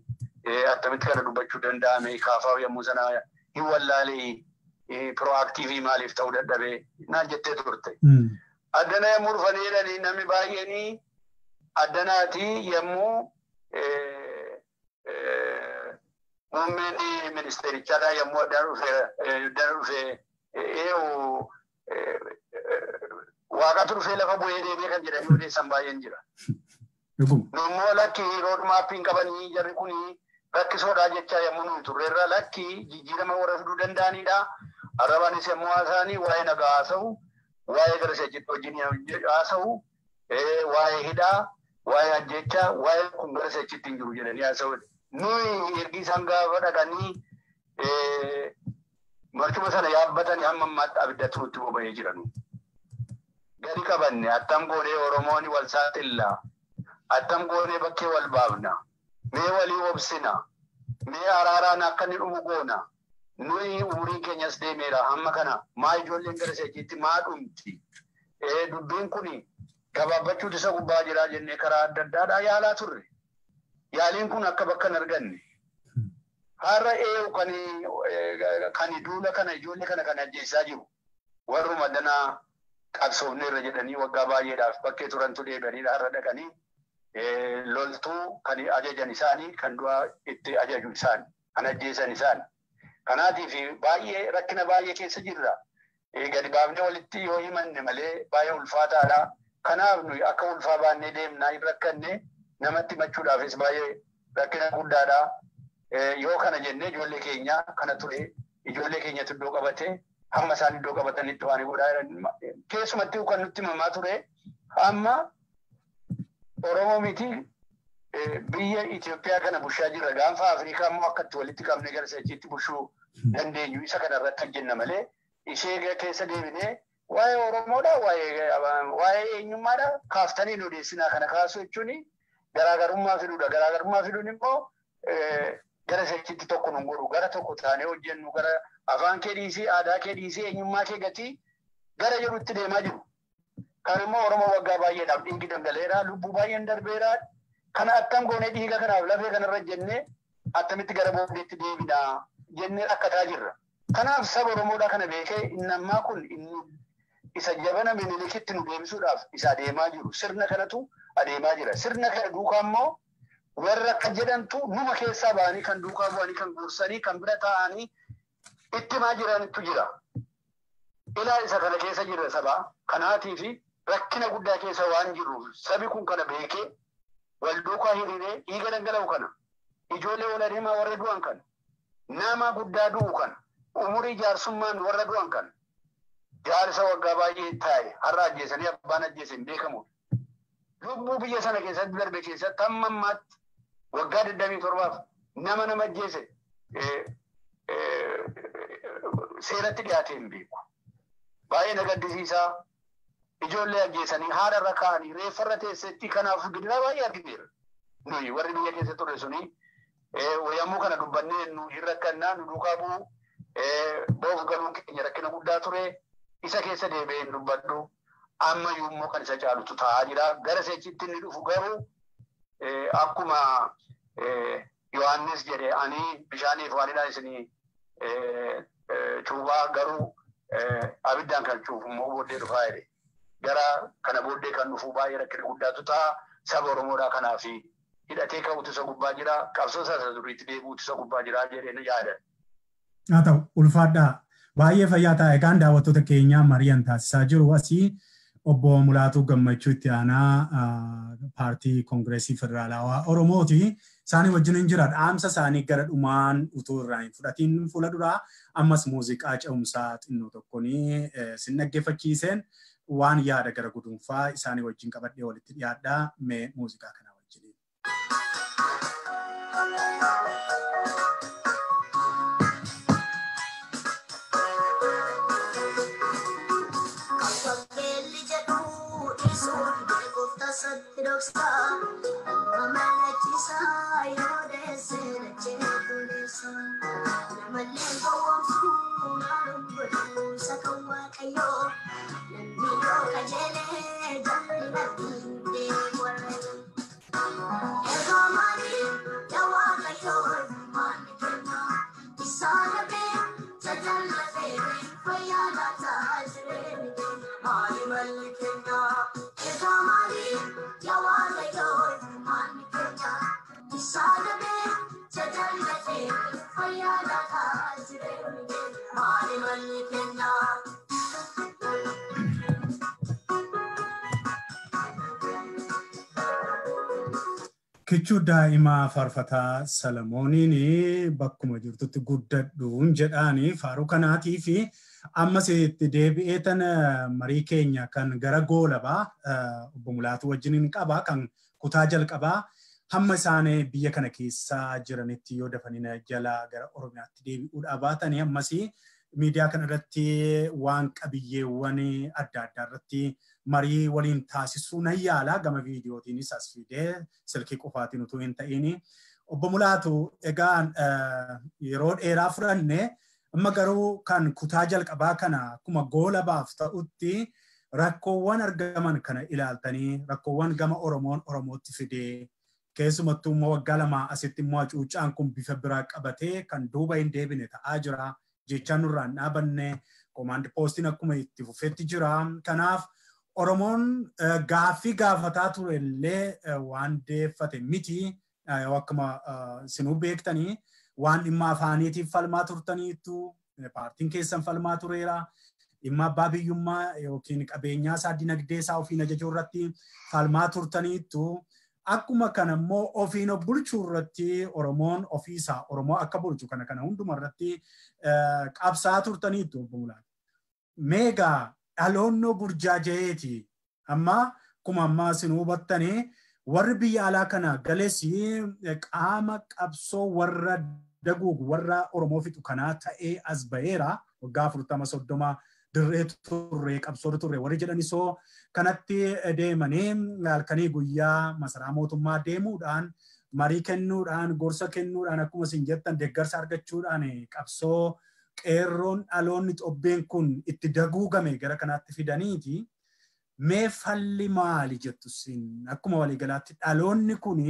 attamitti kana dubbachuu danda'ame kaafaa yommuu sana hin wallaalee proactive maaliif ta'uu dadhabee naan jettee turte. Addana yommuu dhufanii jedhanii namni baay'een addanaati yommuu muummeen ministeerichaadhaa yommuu addana dhufee waaqatu dhufee lafa bu'ee deemee kan jedhanii odeessan baay'een jira. Nummoo lakki rood maappiin qabanii jarri kun rakkisoodhaa jechaa yommuu nuyi turreerra lakki jijjiirama warra fiduu danda'anidha. Arrabaanis yommuu haasa'anii waa'ee nagaa haasa'u, waa'ee gara seejitti wajjin haasa'u, waa'ee hidhaa, waa'ee ajjechaa, waa'ee kun gara seejitti hin jiru jedhanii haasa'u. Nuyi ergi isaan gaafa dhaqanii marcuma sana yaabbatanii hamma ammaatti abiddatu nutti boba'ee jiranu. Gadi qabanne attam goonee Oromoon wal saaxilla. Attam goonee bakkee wal baafna. Mee walii obsina. Mee araaraan akka inni dhumu goona. Nuyi umuriin keenyas deemeera hamma kana maa ijoolleen gara seejiitti maa dhumti. Dubbiin kun gabaabbachuutu isa gubbaa jira jennee karaa adda addaadhaa yaalaa turre. Yaaliin kun akka bakka hin arganne. Har'a eeyu kan duula kana ijoollee kana kan ajjeessaa jiru. Warruma danaa qabsoofneerra jedhanii waggaa baay'eedhaaf bakkee turantu deebi'anii har'a dhaqanii loltuu kan ajajan isaanii kan du'a itti ajaju isaanii kan ajjeesan isaanii. Kanaatiif baay'ee rakkina baay'ee keessa jirra. Gadi baafnee walitti yoo himanne malee baay'ee ulfaataadha. Kanaaf nuyi akka ulfaa baannee deemnaa hin rakkanne namatti himachuudhaafis baay'ee rakkina guddaadha. Yoo kana jennee ijoollee keenya kana ture ijoollee keenyatu iddoo qabate hamma isaan iddoo qabatanitti waan godhaa jiran keessumattuu kan nutti himamaa ture hamma Oromoo miti biyya Itoophiyaa kana bushaa jirra gaanfa Afrikaa immoo akkatti walitti qabnee gara seechiitti bushuu dandeenyu isa kana irratti hojjenna malee ishee keessa deebinee waa'ee Oromoodha waa'ee eenyummaadha kaaftanii nu odeessinaa kana kaasuu jechuun garaagarummaa fiduudha. Garaagarummaa fiduun immoo gara seechiitti tokko nu godhu gara tokko taanee hojjennu gara afaan kee dhiisii aadaa kee dhiisii eenyummaa kee gatii gara jedhutti deemaa jiru. Kan immoo Oromoo waggaa baay'eedhaaf dhiigi dhangala'eera, lubbuu baay'een darbeera. Kana attam goonee dhiiga kanaaf lafee kanarra jennee attamitti gara booddeetti deebina jennee rakkataa jirra. Kanaaf saba Oromoodhaa kana beekee inni ammaa kun inni isa jabana Minilikitti nu deebisuudhaaf isa adeemaa jiru. Sirna kanatu adeemaa jira. Sirna kana duukaa immoo warra akka jedhantu numa keessaa ba'anii kan duukaa bu'anii kan gorsanii kan bira taa'anii itti himaa jirantu jira. Ilaa isa kana keessa jira sabaa kanaatii fi rakkina guddaa keessa waan jiruuf sabi kun kana beekee wal duukaa hiriiree dhiiga dhangala'u kana ijoollee wal adeemaa warra du'an kana nama guddaa du'u kana umurii jaarsummaan warra du'an kana jaarsa waggaa baay'ee taa'e har'a ajjeesanii abbaan ajjeese hin beekamu. Lubbuu biyya sana keessatti darbe keessatti hamma ammaatti waggaa 27 nama ajjeese seeratti dhiyaatee hin beeku. Baay'ee na gaddisiisaa. Ijoollee ajjeesanii haadha irra kaa'anii reeffa irra teessetti kanaaf gidiraa baay'ee argineera. Nuyi warri biyya keessa turre suni yommuu kana dubbannee nu hin rakkannaa nu duukaa bu'u boof galuun keenya rakkina guddaa ture isa keessa deebi'ee hin dubbadhu. Ammayyuu immoo kan isa caalutu taa'aa jira. Gara seechitti inni dhufu garuu akkuma Yohaannis jedhe ani bishaaniif waanidhaan isinii cuubaa garuu abiddaan kan cuufu immoo booddee dhufaa jedhe. Gara kana booddee kan dhufu baay'ee rakkina guddaatu ta'a. Saba Oromoodhaa kanaaf hidhatee ka'utu isa gubbaa jira. Qabsoo isaa duriitti deebi'utu isa gubbaa jira jedhee yaada. Haa ta'u ulfaadhaa. Baay'ee fayyaa ta'a. Egaan daawwattoota keenyaa mari'an taasisaa jiru asii obbo Mulaatuu Gammachuu itti aanaa paartii Koongireesii Federaalawaa Oromooti. Isaanii wajjin hin jira. Dhaamsa isaanii gara dhumaan utuu irraa hin fudhatiin fuula duraa ammas muuziqaa ce'umsaa xinnoo tokkoon sin dhaggeeffachiiseen waan yaada gara guduunfaa isaanii wajjin qabadhee walitti dhiyaadhaa mee muuziqaa kana wajjin. Kichuu daa'imaa Faarfataa Salamooniin bakkuma jirtutti guddadhuun jedhaanii faaruu kanaatii fi ammas itti deebi'ee tan marii keenya kan gara goolabaa obbo Mulaatuu wajjiniin qaba kan kutaa jalqabaa hamma isaan biyya kana keessa jiranitti yoo dafanii jala gara Oromiyaatti deebi'uudhaa baatanii ammas miidiyaa kana irratti waan qabiyyeewwan adda addaa irratti marii waliin taasisuu nan yaala gama viidiyootiinis as fidee silkii qofaatiin utuu hin ta'in. Obbo Mulaatu egaa yeroo dheeraa fudhanne amma garuu kan kutaa jalqabaa kana akkuma goolabaaf ta'utti rakkoowwan argaman kana ilaaltanii rakkoowwan gama Oromoon Oromootti fidee keessumattuu immoo waggaa 2 asitti immoo hacuuccaan kun bifa biraa qabatee kan duuba hin deebine ta'aa jira. Jechaan nurraan dhaabanne koomaandi poostiin akkuma itti fufetti jira. Kanaaf Oromoon gaaffii gaafataa ture illee waan deeffate miti. Akkuma sinuu beektanii waan dhimma afaaniitiif falmaa turtaniitu paartiin keessan falmaa tureera. Dhimma abbaa biyyummaa yookiin qabeenyaa isaa dinagdee isaa ofiin ajajuu irratti falmaa turtaniitu. Akkuma kana immoo ofiin of bulchuu irratti Oromoon ofiisaa Oromoo akka bulchu kana kana hunduma irratti qabsaa turtaniitu obbo Mulaatu. Meegaa dhaloonnoo burjaajayeeti. Amma akkuma ammaa isin hubattanii warri biyya alaa kana galees qaama qabsoo warra daguugu warra Oromoo fixu kanaa ta'ee as ba'eera. Waggaa 40 30 dirree turre qabsoo turre warri jedhanisoo kanatti deemanii halkanii guyyaa masaraa mootummaa deemuudhaan marii kennuudhaan gorsa kennuudhaan akkuma isin jettan deeggarsa argachuudhaan qabsoo qeerroon dhaloonni xobbeen kun itti daguugame gara kanaatti fidaniiti. Mee falli maali jettu sin akkuma waliigalaatti dhaloonni kun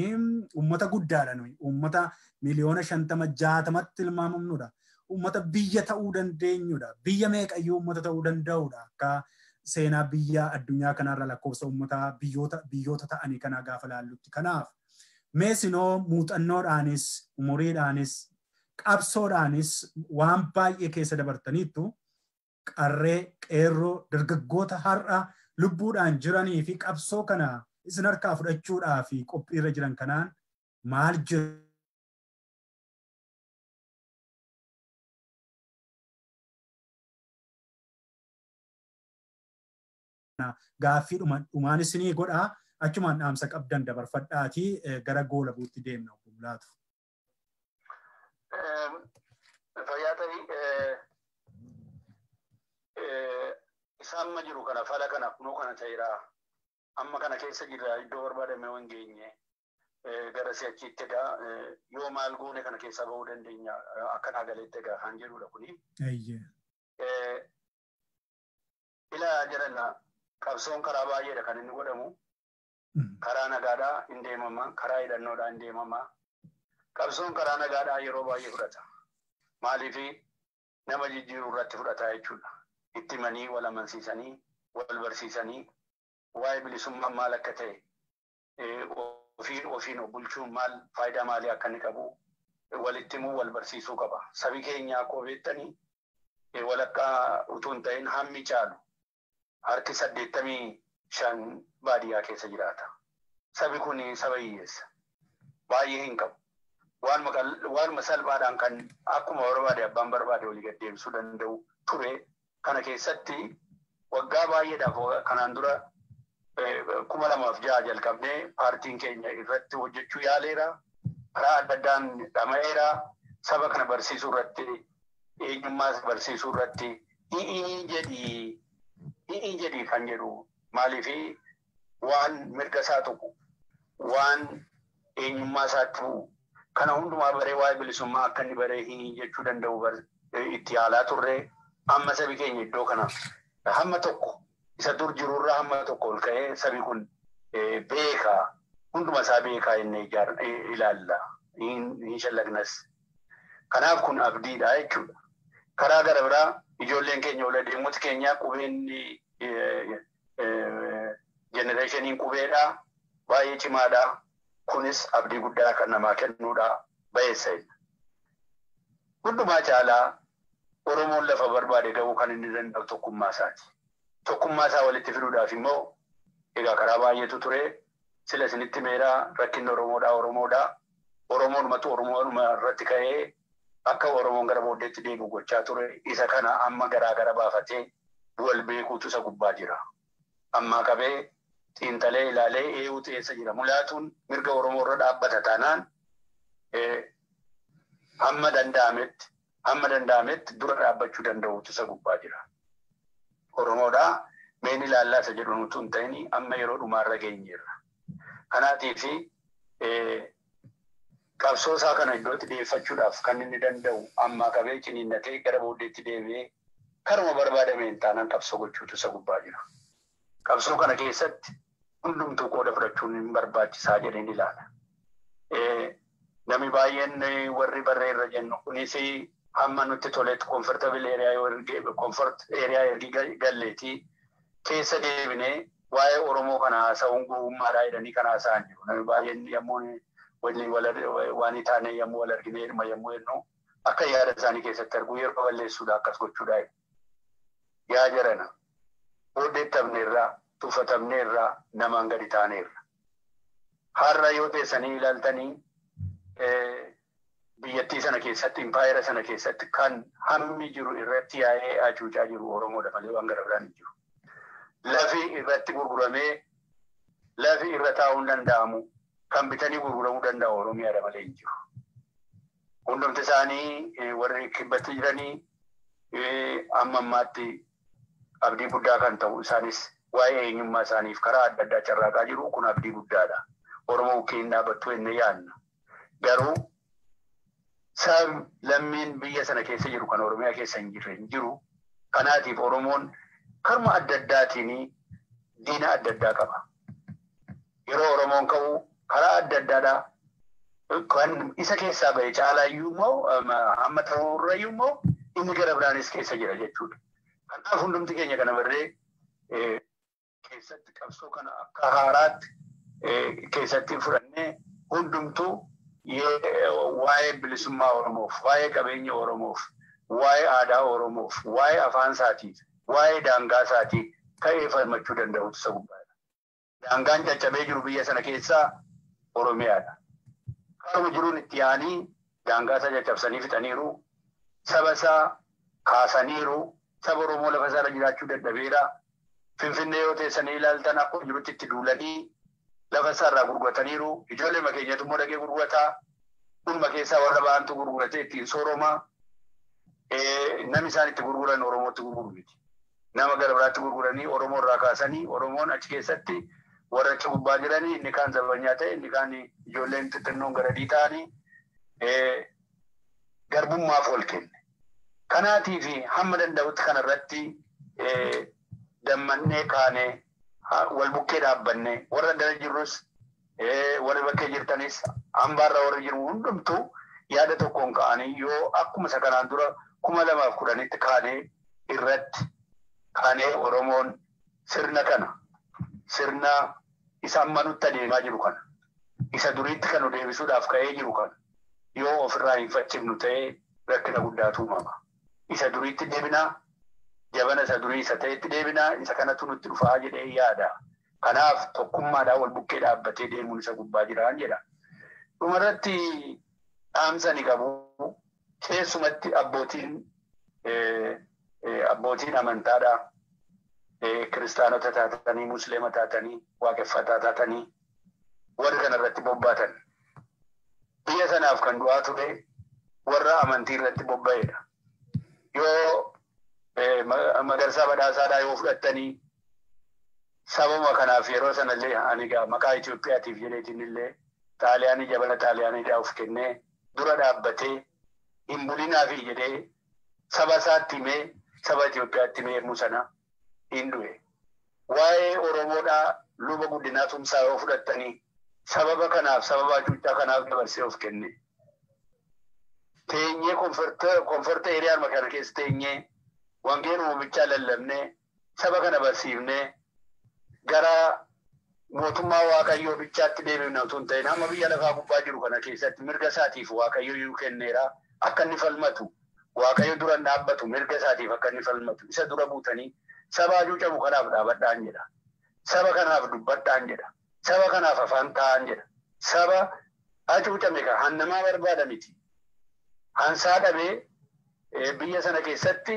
uummata guddaadha nuyi. Uummata 50,000,000-60 tilmaamamnudha. Uummata biyya ta'uu dandeenyudha. Biyya meeqayyuu uummata ta'uu danda'udha. Akka seenaa biyya addunyaa kanarra lakkoofsa uummata biyyoota ta'anii kanaa gaafa laallutti. Kanaaf mee sinoo muuxannoodhaanis umuriidhaanis qabsoodhaanis waan baay'ee keessa dabartaniittu qarree qeerroo dargaggoota har'a lubbuudhaan jiranii fi qabsoo kana isin harkaa fudhachuudhaa fi qophiirra jiran kanaan maal jiru? Gaaffii dhumaan isinii godhaa achumaan dhaamsa qabdan dabarfadhaatii gara goolabuutti deemna obbo Mulaatu. Fayyaa ta'ii isaan amma jiru kana fala kana kunoo kana ta'eera. Amma kana keessa jirra iddoo barbaadame waan geenye gara si'achiitti egaa yoo maal goone kana keessaa bahuu dandeenya akkanaa galeetti egaa kan jedhudha kuni. Ilaa jedhanna qabsoon karaa baay'eedha kan inni godhamu. Karaa nagaadhaa hin deemama, karaa hidhannoodhaa hin deemama. Qabsoon karaa nagaadhaa yeroo baay'ee fudhata. Maaliif nama jijjiiruu irratti fudhata jechuudha. Itti himanii wal amansiisanii, wal barsiisanii, waa'ee bilisummaa maal akka ta'e, ofiin of bulchuun maal faayidaa maalii akka inni qabu walitti himuu wal barsiisuu qaba. Sabi keenya akkuma beektanii walakkaa utuu hin ta'in hammi caalu harki 85 baadiyyaa keessa jiraata. Sabi kun saba hiyyeessa. Baay'ee hin qabu. Waanuma salphaadhaan kan akkuma barbaade abbaan barbaade walii gad deemsuu danda'u ture. Kana keessatti waggaa baay'eedhaaf kanaan dura 2006 jalqabnee paartiin keenya irratti hojjechuu yaaleera. Karaa adda addaan dhama'eera. Saba kana barsiisuu irratti, eenyummaas barsiisuu irratti hi'ii jedhii kan jedhu maaliif waan mirga isaa tuqu, waan eenyummaa isaatti bu'u kana hundumaa baree waa'ee bilisummaa akka inni baree hi'ii jechuu danda'u itti yaalaa turre. Amma sabi keenya iddoo kana hamma tokko isa dur jirurraa hamma tokko ol ka'ee sabi kun beekaa hunduma isaa beekaa inni ilaalla hin shallagnas. Kanaaf kun abdiidha jechuudha. Karaa gara biraa ijoolleen keenya ol adeemota keenya qubeen jenereeshiniin qubeedha baay'ee cimaadha. Kunis abdii guddaa kan namaa kennuudha bayeessa. Hundumaa caalaa Oromoon lafa barbaade ga'uu kan inni danda'u tokkummaa isaati. Tokkummaa isaa walitti fiduudhaaf immoo egaa karaa baay'eetu ture. Sila isinitti meeraa rakkinni Oromoodhaa. Oromoonumatu Oromoonuma irratti ka'ee akka Oromoon gara booddeetti deemu gochaa ture. Isa kana amma garaa gara baafatee wal beekuutu isa gubbaa jira. Ammaa qabee xiinxalee ilaalee eeguutu eessa jira. Mulaatuun mirga Oromoo irra dhaabbata taanaan hamma danda'ametti dura dhaabbachuu danda'uutu isa gubbaa jira. Oromoodhaa meen ilaallaa isa jedhu nutu hin ta'in amma yeroo dhumaarra geenyeerra. Kanaatiif qabsoo isaa kana iddootti dhiyeeffachuudhaaf kan inni danda'u ammaa qabee ciniinnatee gara booddeetti deebi'ee karuma barbaadame hin taanaan qabsoo gochuutu isa gubbaa jira. Qabsoo kana keessatti hundumtuu qooda fudhachuun hin barbaachisaa jedheen ilaala. Namni baay'een warri barreerra jennu kunis hamma nutti toletti comfortable area ergi galleetii keessa deebinee waa'ee Oromoo kana haasa'uun gowwummaadhaa jedhanii kan haasa'an jiru. Namni baay'een yommuu waan taane yommuu wal arginee dhuma yommuu jennu akka yaada isaanii keessatti arguu yeroo balleessuudha akkas gochuudha. Yaa jarana booddeettamneerraa tuffatamneerraa namaan gadi taaneerra. Har'a yoo teessanii ilaaltanii biyyattii sana keessatti impaayera sana keessatti kan hammi jiru irratti yaa'ee hacuucaa jiru Oromoodha malee waan gara biraan hin jiru. Lafi irratti gurguramee lafi irra taa'uun danda'amu kan bitanii gurguramuu danda'u Oromiyaadha malee hin jiru. Hundumti isaanii warri kibbatti jiranii amma ammaatti abdii guddaa kan ta'u isaanis waa'ee eenyummaa isaaniif karaa adda addaa carraaqaa jiru kun abdii guddaadha. Oromoo bukkeen dhaabbattu jennee yaadna. Garuu lammiin biyya sana keessa jiru kan Oromiyaa keessa hin jirre hin jiru. Kanaatiif Oromoon karma adda addaatiin diina adda addaa qaba. Yeroo Oromoon ka'u karaa adda addaadhaa kan isa keessaa ba'e caalaayyuu immoo hamma ta'urrayyuu immoo inni gara biraanis keessa jira jechuudha. Kanaaf hundumti keenya kana barree keessatti qabsoo kana akka haaraatti keessatti fudhannee hundumtuu waa'ee bilisummaa Oromoof, waa'ee qabeenya Oromoof, waa'ee aadaa Oromoof, waa'ee afaan isaatiif, waa'ee daangaa isaatii ka'ee falmachuu danda'utu isa gubbaadha. Daangaan caccabee jiru biyya sana keessaa Oromiyaadha. Karuma jiruun itti yaa'anii daangaa isaa caccabsanii fixaniiru. Saba isaa kaasaniiru. Saba Oromoo lafa isaarra jiraachuu dadhabeera. Finfinnee yoo teessanii ilaaltan akkuma jirutti itti duulanii lafa isaarraa gurgurataniiru. Ijoollee keenyatu immoo dhaqee gurgurataa. Dhuma keessaa warra ba'antu gurguratee ittiin sooromaa. Namni isaan itti gurguran Oromootti gurguru miti. Nama gara biraatti gurguranii Oromoo irraa kaasanii Oromoon achi keessatti warra achi gubbaa jiranii inni kaan zabanyaa ta'e inni kaan ijoolleen xixinnoon garadii ta'anii garbummaaf ol kenne. Kanaatiif hamma danda'utti kanarratti dammannee kaanee wal bukkee dhaabbannee warra dala jirrus warri bakkee jirtanis hambaarra warri jiru hundumtuu yaada tokkoon ka'anii yoo akkuma isa kanaan dura 2010tti kaanee irratti kaanee Oromoon sirna kana sirna isa amma nutti adeemaa jiru kana isa duriitti kan nu deebisuudhaaf ka'ee jiru kana yoo ofirraa hin faccifnu ta'ee rakkina guddaatu uumama. Isa duriitti deebinaa jabana isa durii isa ta'etti deebinaa isa kanatu nutti dhufaa jedhee yaada. Kanaaf tokkummaadhaan wal bukkee dhaabbatee deemuun isa gubbaa jiraan jedha. Dhumarratti dhaamsa ni qabu. Keessumatti abbootiin amantaadhaa. Kiristaanota taatanii, Musliima taatanii, waaqeffataa taatanii warri kanarratti bobbaatan. Biyya sanaaf kan du'aa ture warra amantii irratti bobba'edha. Yoo Magarsaa Badhaasaadhaa yoo fudhattanii sababa kanaaf yeroo sanallee ani maqaa Itoophiyaatiif jedheetiin illee Xaaliyaanii jabana Xaaliyaaniidhaa of kennee dura dhaabbatee hin bulinaafi jedhee saba isaatti himee saba Itoophiyaatti himee yommuu sana hin du'e. Waa'ee Oromoodhaa luba Guddinaa Tumsaa yoo fudhattanii sababa kanaaf sababa hacuuccaa kanaaf dabarsee of kenne. Teenyee konforta eeriyaan kana keessa teenyee wangeela uumichaa lallabnee saba kana barsiifnee gara mootummaa Waaqayyoo bichaatti deebifna otoo hin ta'in hamma biyya lafaa gubbaa jiru kana keessatti mirga isaatiif Waaqayyo iyyuu kenneera akka inni falmatu Waaqayyo dura dhaabbatu mirga isaatiif akka inni falmatu isa dura buutanii saba hacuucamu kanaaf dhaabadhaan jedha. Saba kanaaf dubbadhaan jedha. Saba kanaaf afaan taa'an jedha. Saba hacuucame kan hannamaa barbaada miti. Hansaa dhabee biyya sana keessatti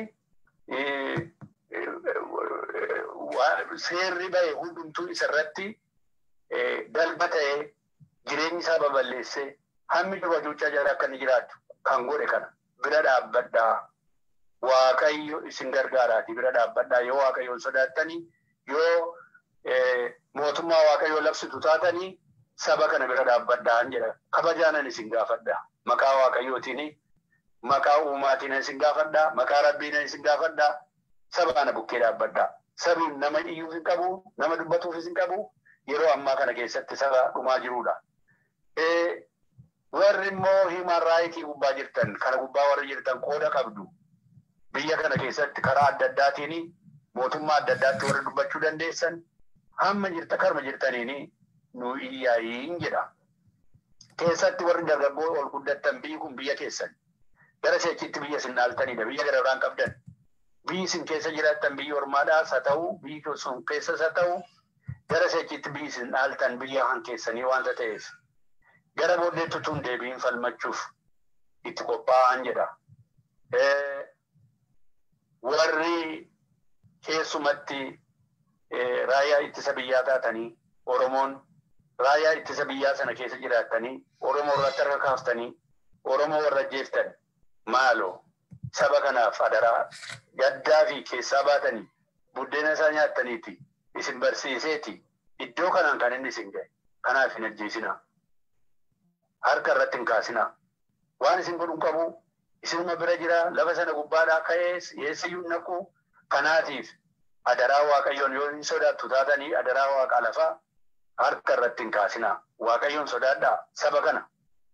seerri ba'e hundumtuu isarratti dalba ta'ee jireenyi isaa babal'eessee hammi jiru hacuuccaa jala akka inni jiraatu kan godhe kana bira dhaabbadhaa. Waaqayyo isin gargaaraati bira dhaabbadhaa. Yoo Waaqayyoon sodaattanii yoo mootummaa Waaqayyoo labsitu taatanii saba kana bira dhaabbadhaan jedha. Kabajaanan isin gaafadha. Maqaa Waaqayyootiin, maqaa uumaatiin isin gaafadha. Maqaa Rabbiin isin gaafadha. Saba kana bukkee dhaabbadha. Sabi nama iyyuuf hin qabu, nama dubbatuufis hin qabu. Yeroo ammaa kana keessatti saba dhumaa jirudha. Warri immoo human rights gubbaa jirtan, kana gubbaa warri jirtan qooda qabdu. Biyya kana keessatti karaa adda addaatiin mootummaa adda addaatti warri dubbachuu dandeessan hamma jirta karma jirtaniin nu iyyaayin jedha. Keessatti warri dargaggoo ol guddattan biyyi kun biyya keessan. Gara seechitti biyya isin dhaaltanidha. Biyya gara biraan qabdan. Biyyi isin keessa jiraattan biyyi ormaadhaas haa ta'u, biyyi sun keessas haa ta'u, gara seechitti biyyi isin dhaaltan biyya han keessanii waanta ta'eef. Gara booddeetti utuu hin deebiin falmachuuf itti qophaa'an jedha. Warri keessumatti raayyaa ittisa biyyaa taatanii Oromoon raayyaa ittisa biyyaa sana keessa jiraattanii Oromoo irratti harka kaaftanii Oromoo warra ajjeeftan maaloo saba kanaaf adaraa gaddaa fi keessaa baatanii buddeena isaa nyaattaniiti isin barsiiseeti iddoo kanaan kan inni isin ga'e kanaaf hin ajjeesinaa. Harka irratti hin kaasinaa. Waan isin godhu qabu isinuma bira jira lafa sana gubbaadhaa ka'ee eessayyuu naqu kanaatiif Adaraa Waaqayyoon yoo hin sodaattu taatanii adaraa Waaqa lafaa harka irratti hin kaasinaa. Waaqayyoon sodaadhaa saba kana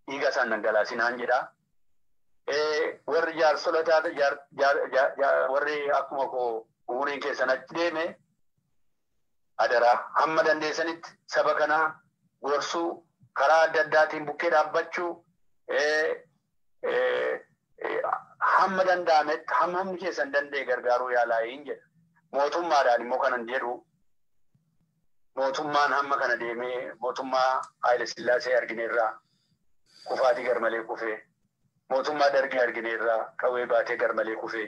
dhiiga isaan dhangalaasinaan jedhaa. Warri jaarsola taate warri akkuma koo umuriin keessan achi deeme adaraa hamma dandeessanitti saba kanaa gorsuu karaa adda addaatiin bukkee dhaabbachuu hamma danda'ametti hamma humni keessan danda'e gargaaruu yaalaa hin jedha. Mootummaadhaan immoo kanan jedhu mootummaan hamma kana deemee mootummaa Haayile Sillaasee argineerraa kufaatii garmalee kufee mootummaa Dargii argineerraa qawwee baatee garmalee kufee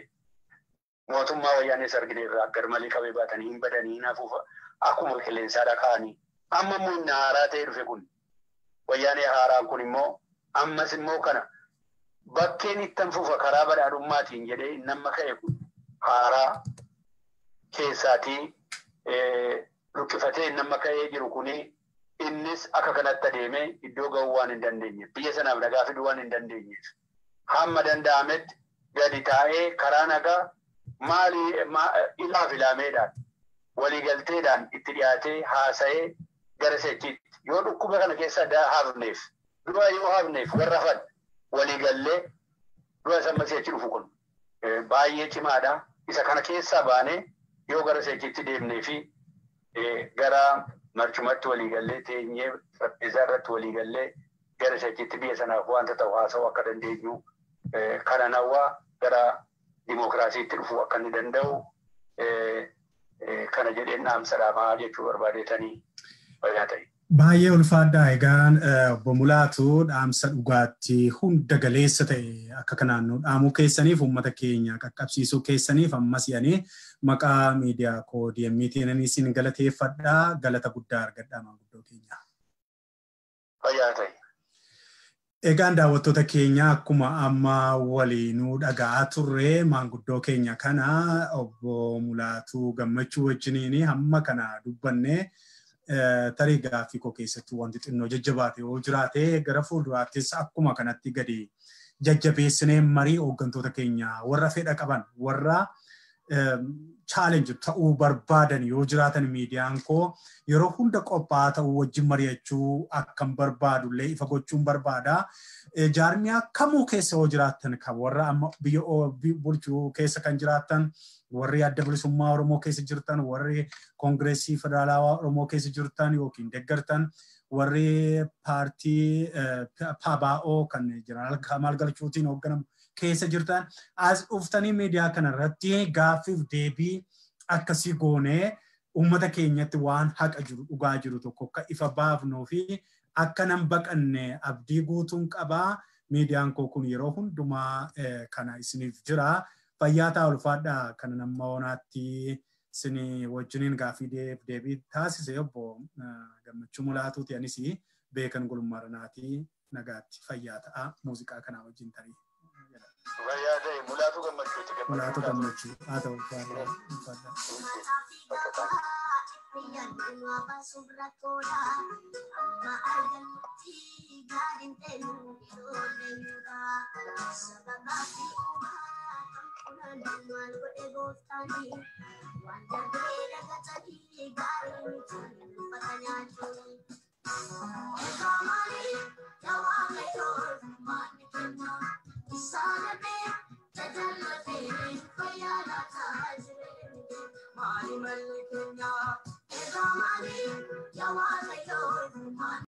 mootummaa Wayyaanees argineerraa garmalee qawwee baatanii hin badanii hin hafuufa akkuma qilleensaadha ka'anii amma immoo inni haaraa ta'ee dhufe kun Wayyaanee haaraan kun immoo ammas immoo kana bakkeen ittan fufa karaa badhaadhummaatiin jedhee inni amma ka'e kun haaraa keessaatii luqqifatee inni amma ka'ee jiru kuni innis akka kanatti adeemee iddoo ga'uu waan hin dandeenyeef biyya sanaaf nagaa fiduu waan hin dandeenyeef hamma danda'ametti gadi taa'ee karaa nagaa maali ilaaf ilaameedhaan waliigalteedhaan itti dhiyaatee haasa'ee gara sechiitti yoo dhukkuba kana keessa hafneef du'a yoo hafneef warra hafan waliigallee du'a samma sechi dhufu kun baay'ee cimaadha. Isa kana keessaa baanee yoo gara sechiitti deemnee fi gara marcumatti waliigallee teenyee xarapheezaa irratti waliigallee gara sechiitti biyya sanaaf wanta ta'u haasa'uu akka dandeenyu kana nawwaa gara dimookiraasiitti dhufuu akka inni danda'u kana jedheen dhaamsa dhaamaa jechuu barbaadeetanii fayyaa ta'e. Baay'ee ulfaadhaa. Egaan obbo Mulaatu dhaamsa dhugaatti hunda galeessa ta'e akka kanaan nu dhaamuu keessaniif uummata keenya qaqqabsiisuu keessaniif ammas yaani maqaa miidiyaa koo DMT'n isin galateeffadhaa. Galata guddaa argadhaa maanguddoo keenya. Fayyaa ta'e. Egaan daawwattoota keenya akkuma amma waliinuu dhaga'aa turre maanguddoo keenya kana obbo Mulaatuu Gammachuu wajjiniin hamma kana dubbanne tarii gaaffii koo keessatti wanti xinnoo jajjabaate yoo jiraate gara fuulduraattis akkuma kanatti gadi jajjabeessinee marii hooggantoota keenya warra fedha qaban warra challenge ta'uu barbaadan yoo jiraatan miidiyaan koo yeroo hunda qophaa'aa ta'uu wajjin mari'achuu akkan barbaadullee ifa gochuun barbaada. Jaarmiyaa kamuu keessa yoo jiraatan kan warra amma biyya bulchuu keessa kan jiraatan warri adda bilisummaa Oromoo keessa jirtan warri koongireesii federaalawaa Oromoo keessa jirtan yookiin deeggartan warri paartii PABO kan Jeneraal Kamaal Galchuutiin hoogganamu keessa jirtan as dhuftanii miidiyaa kanarratti gaaffiif deebii akkasii goonee uummata keenyatti waan haqa jiru dhugaa jiru tokko akka ifa baafnuu fi akka nan baqanne abdii guutuun qabaa. Miidiyaan koo kun yeroo hundumaa kana isiniif jira. Fayyaa ta'a ulfaadhaa kana nama onaatti isin wajjiniin gaaffii deebii taasise obbo Gammachuu Mulaatuuti. Anis Beekan Gulummaa nagaatti fayyaa ta'a muuziqaa kanaa wajjin tarii. Fayyaa ta'e Mulaatuu Gammachuuti. Mulaatuu Gammachuu haa ta'u ulfaadhaa.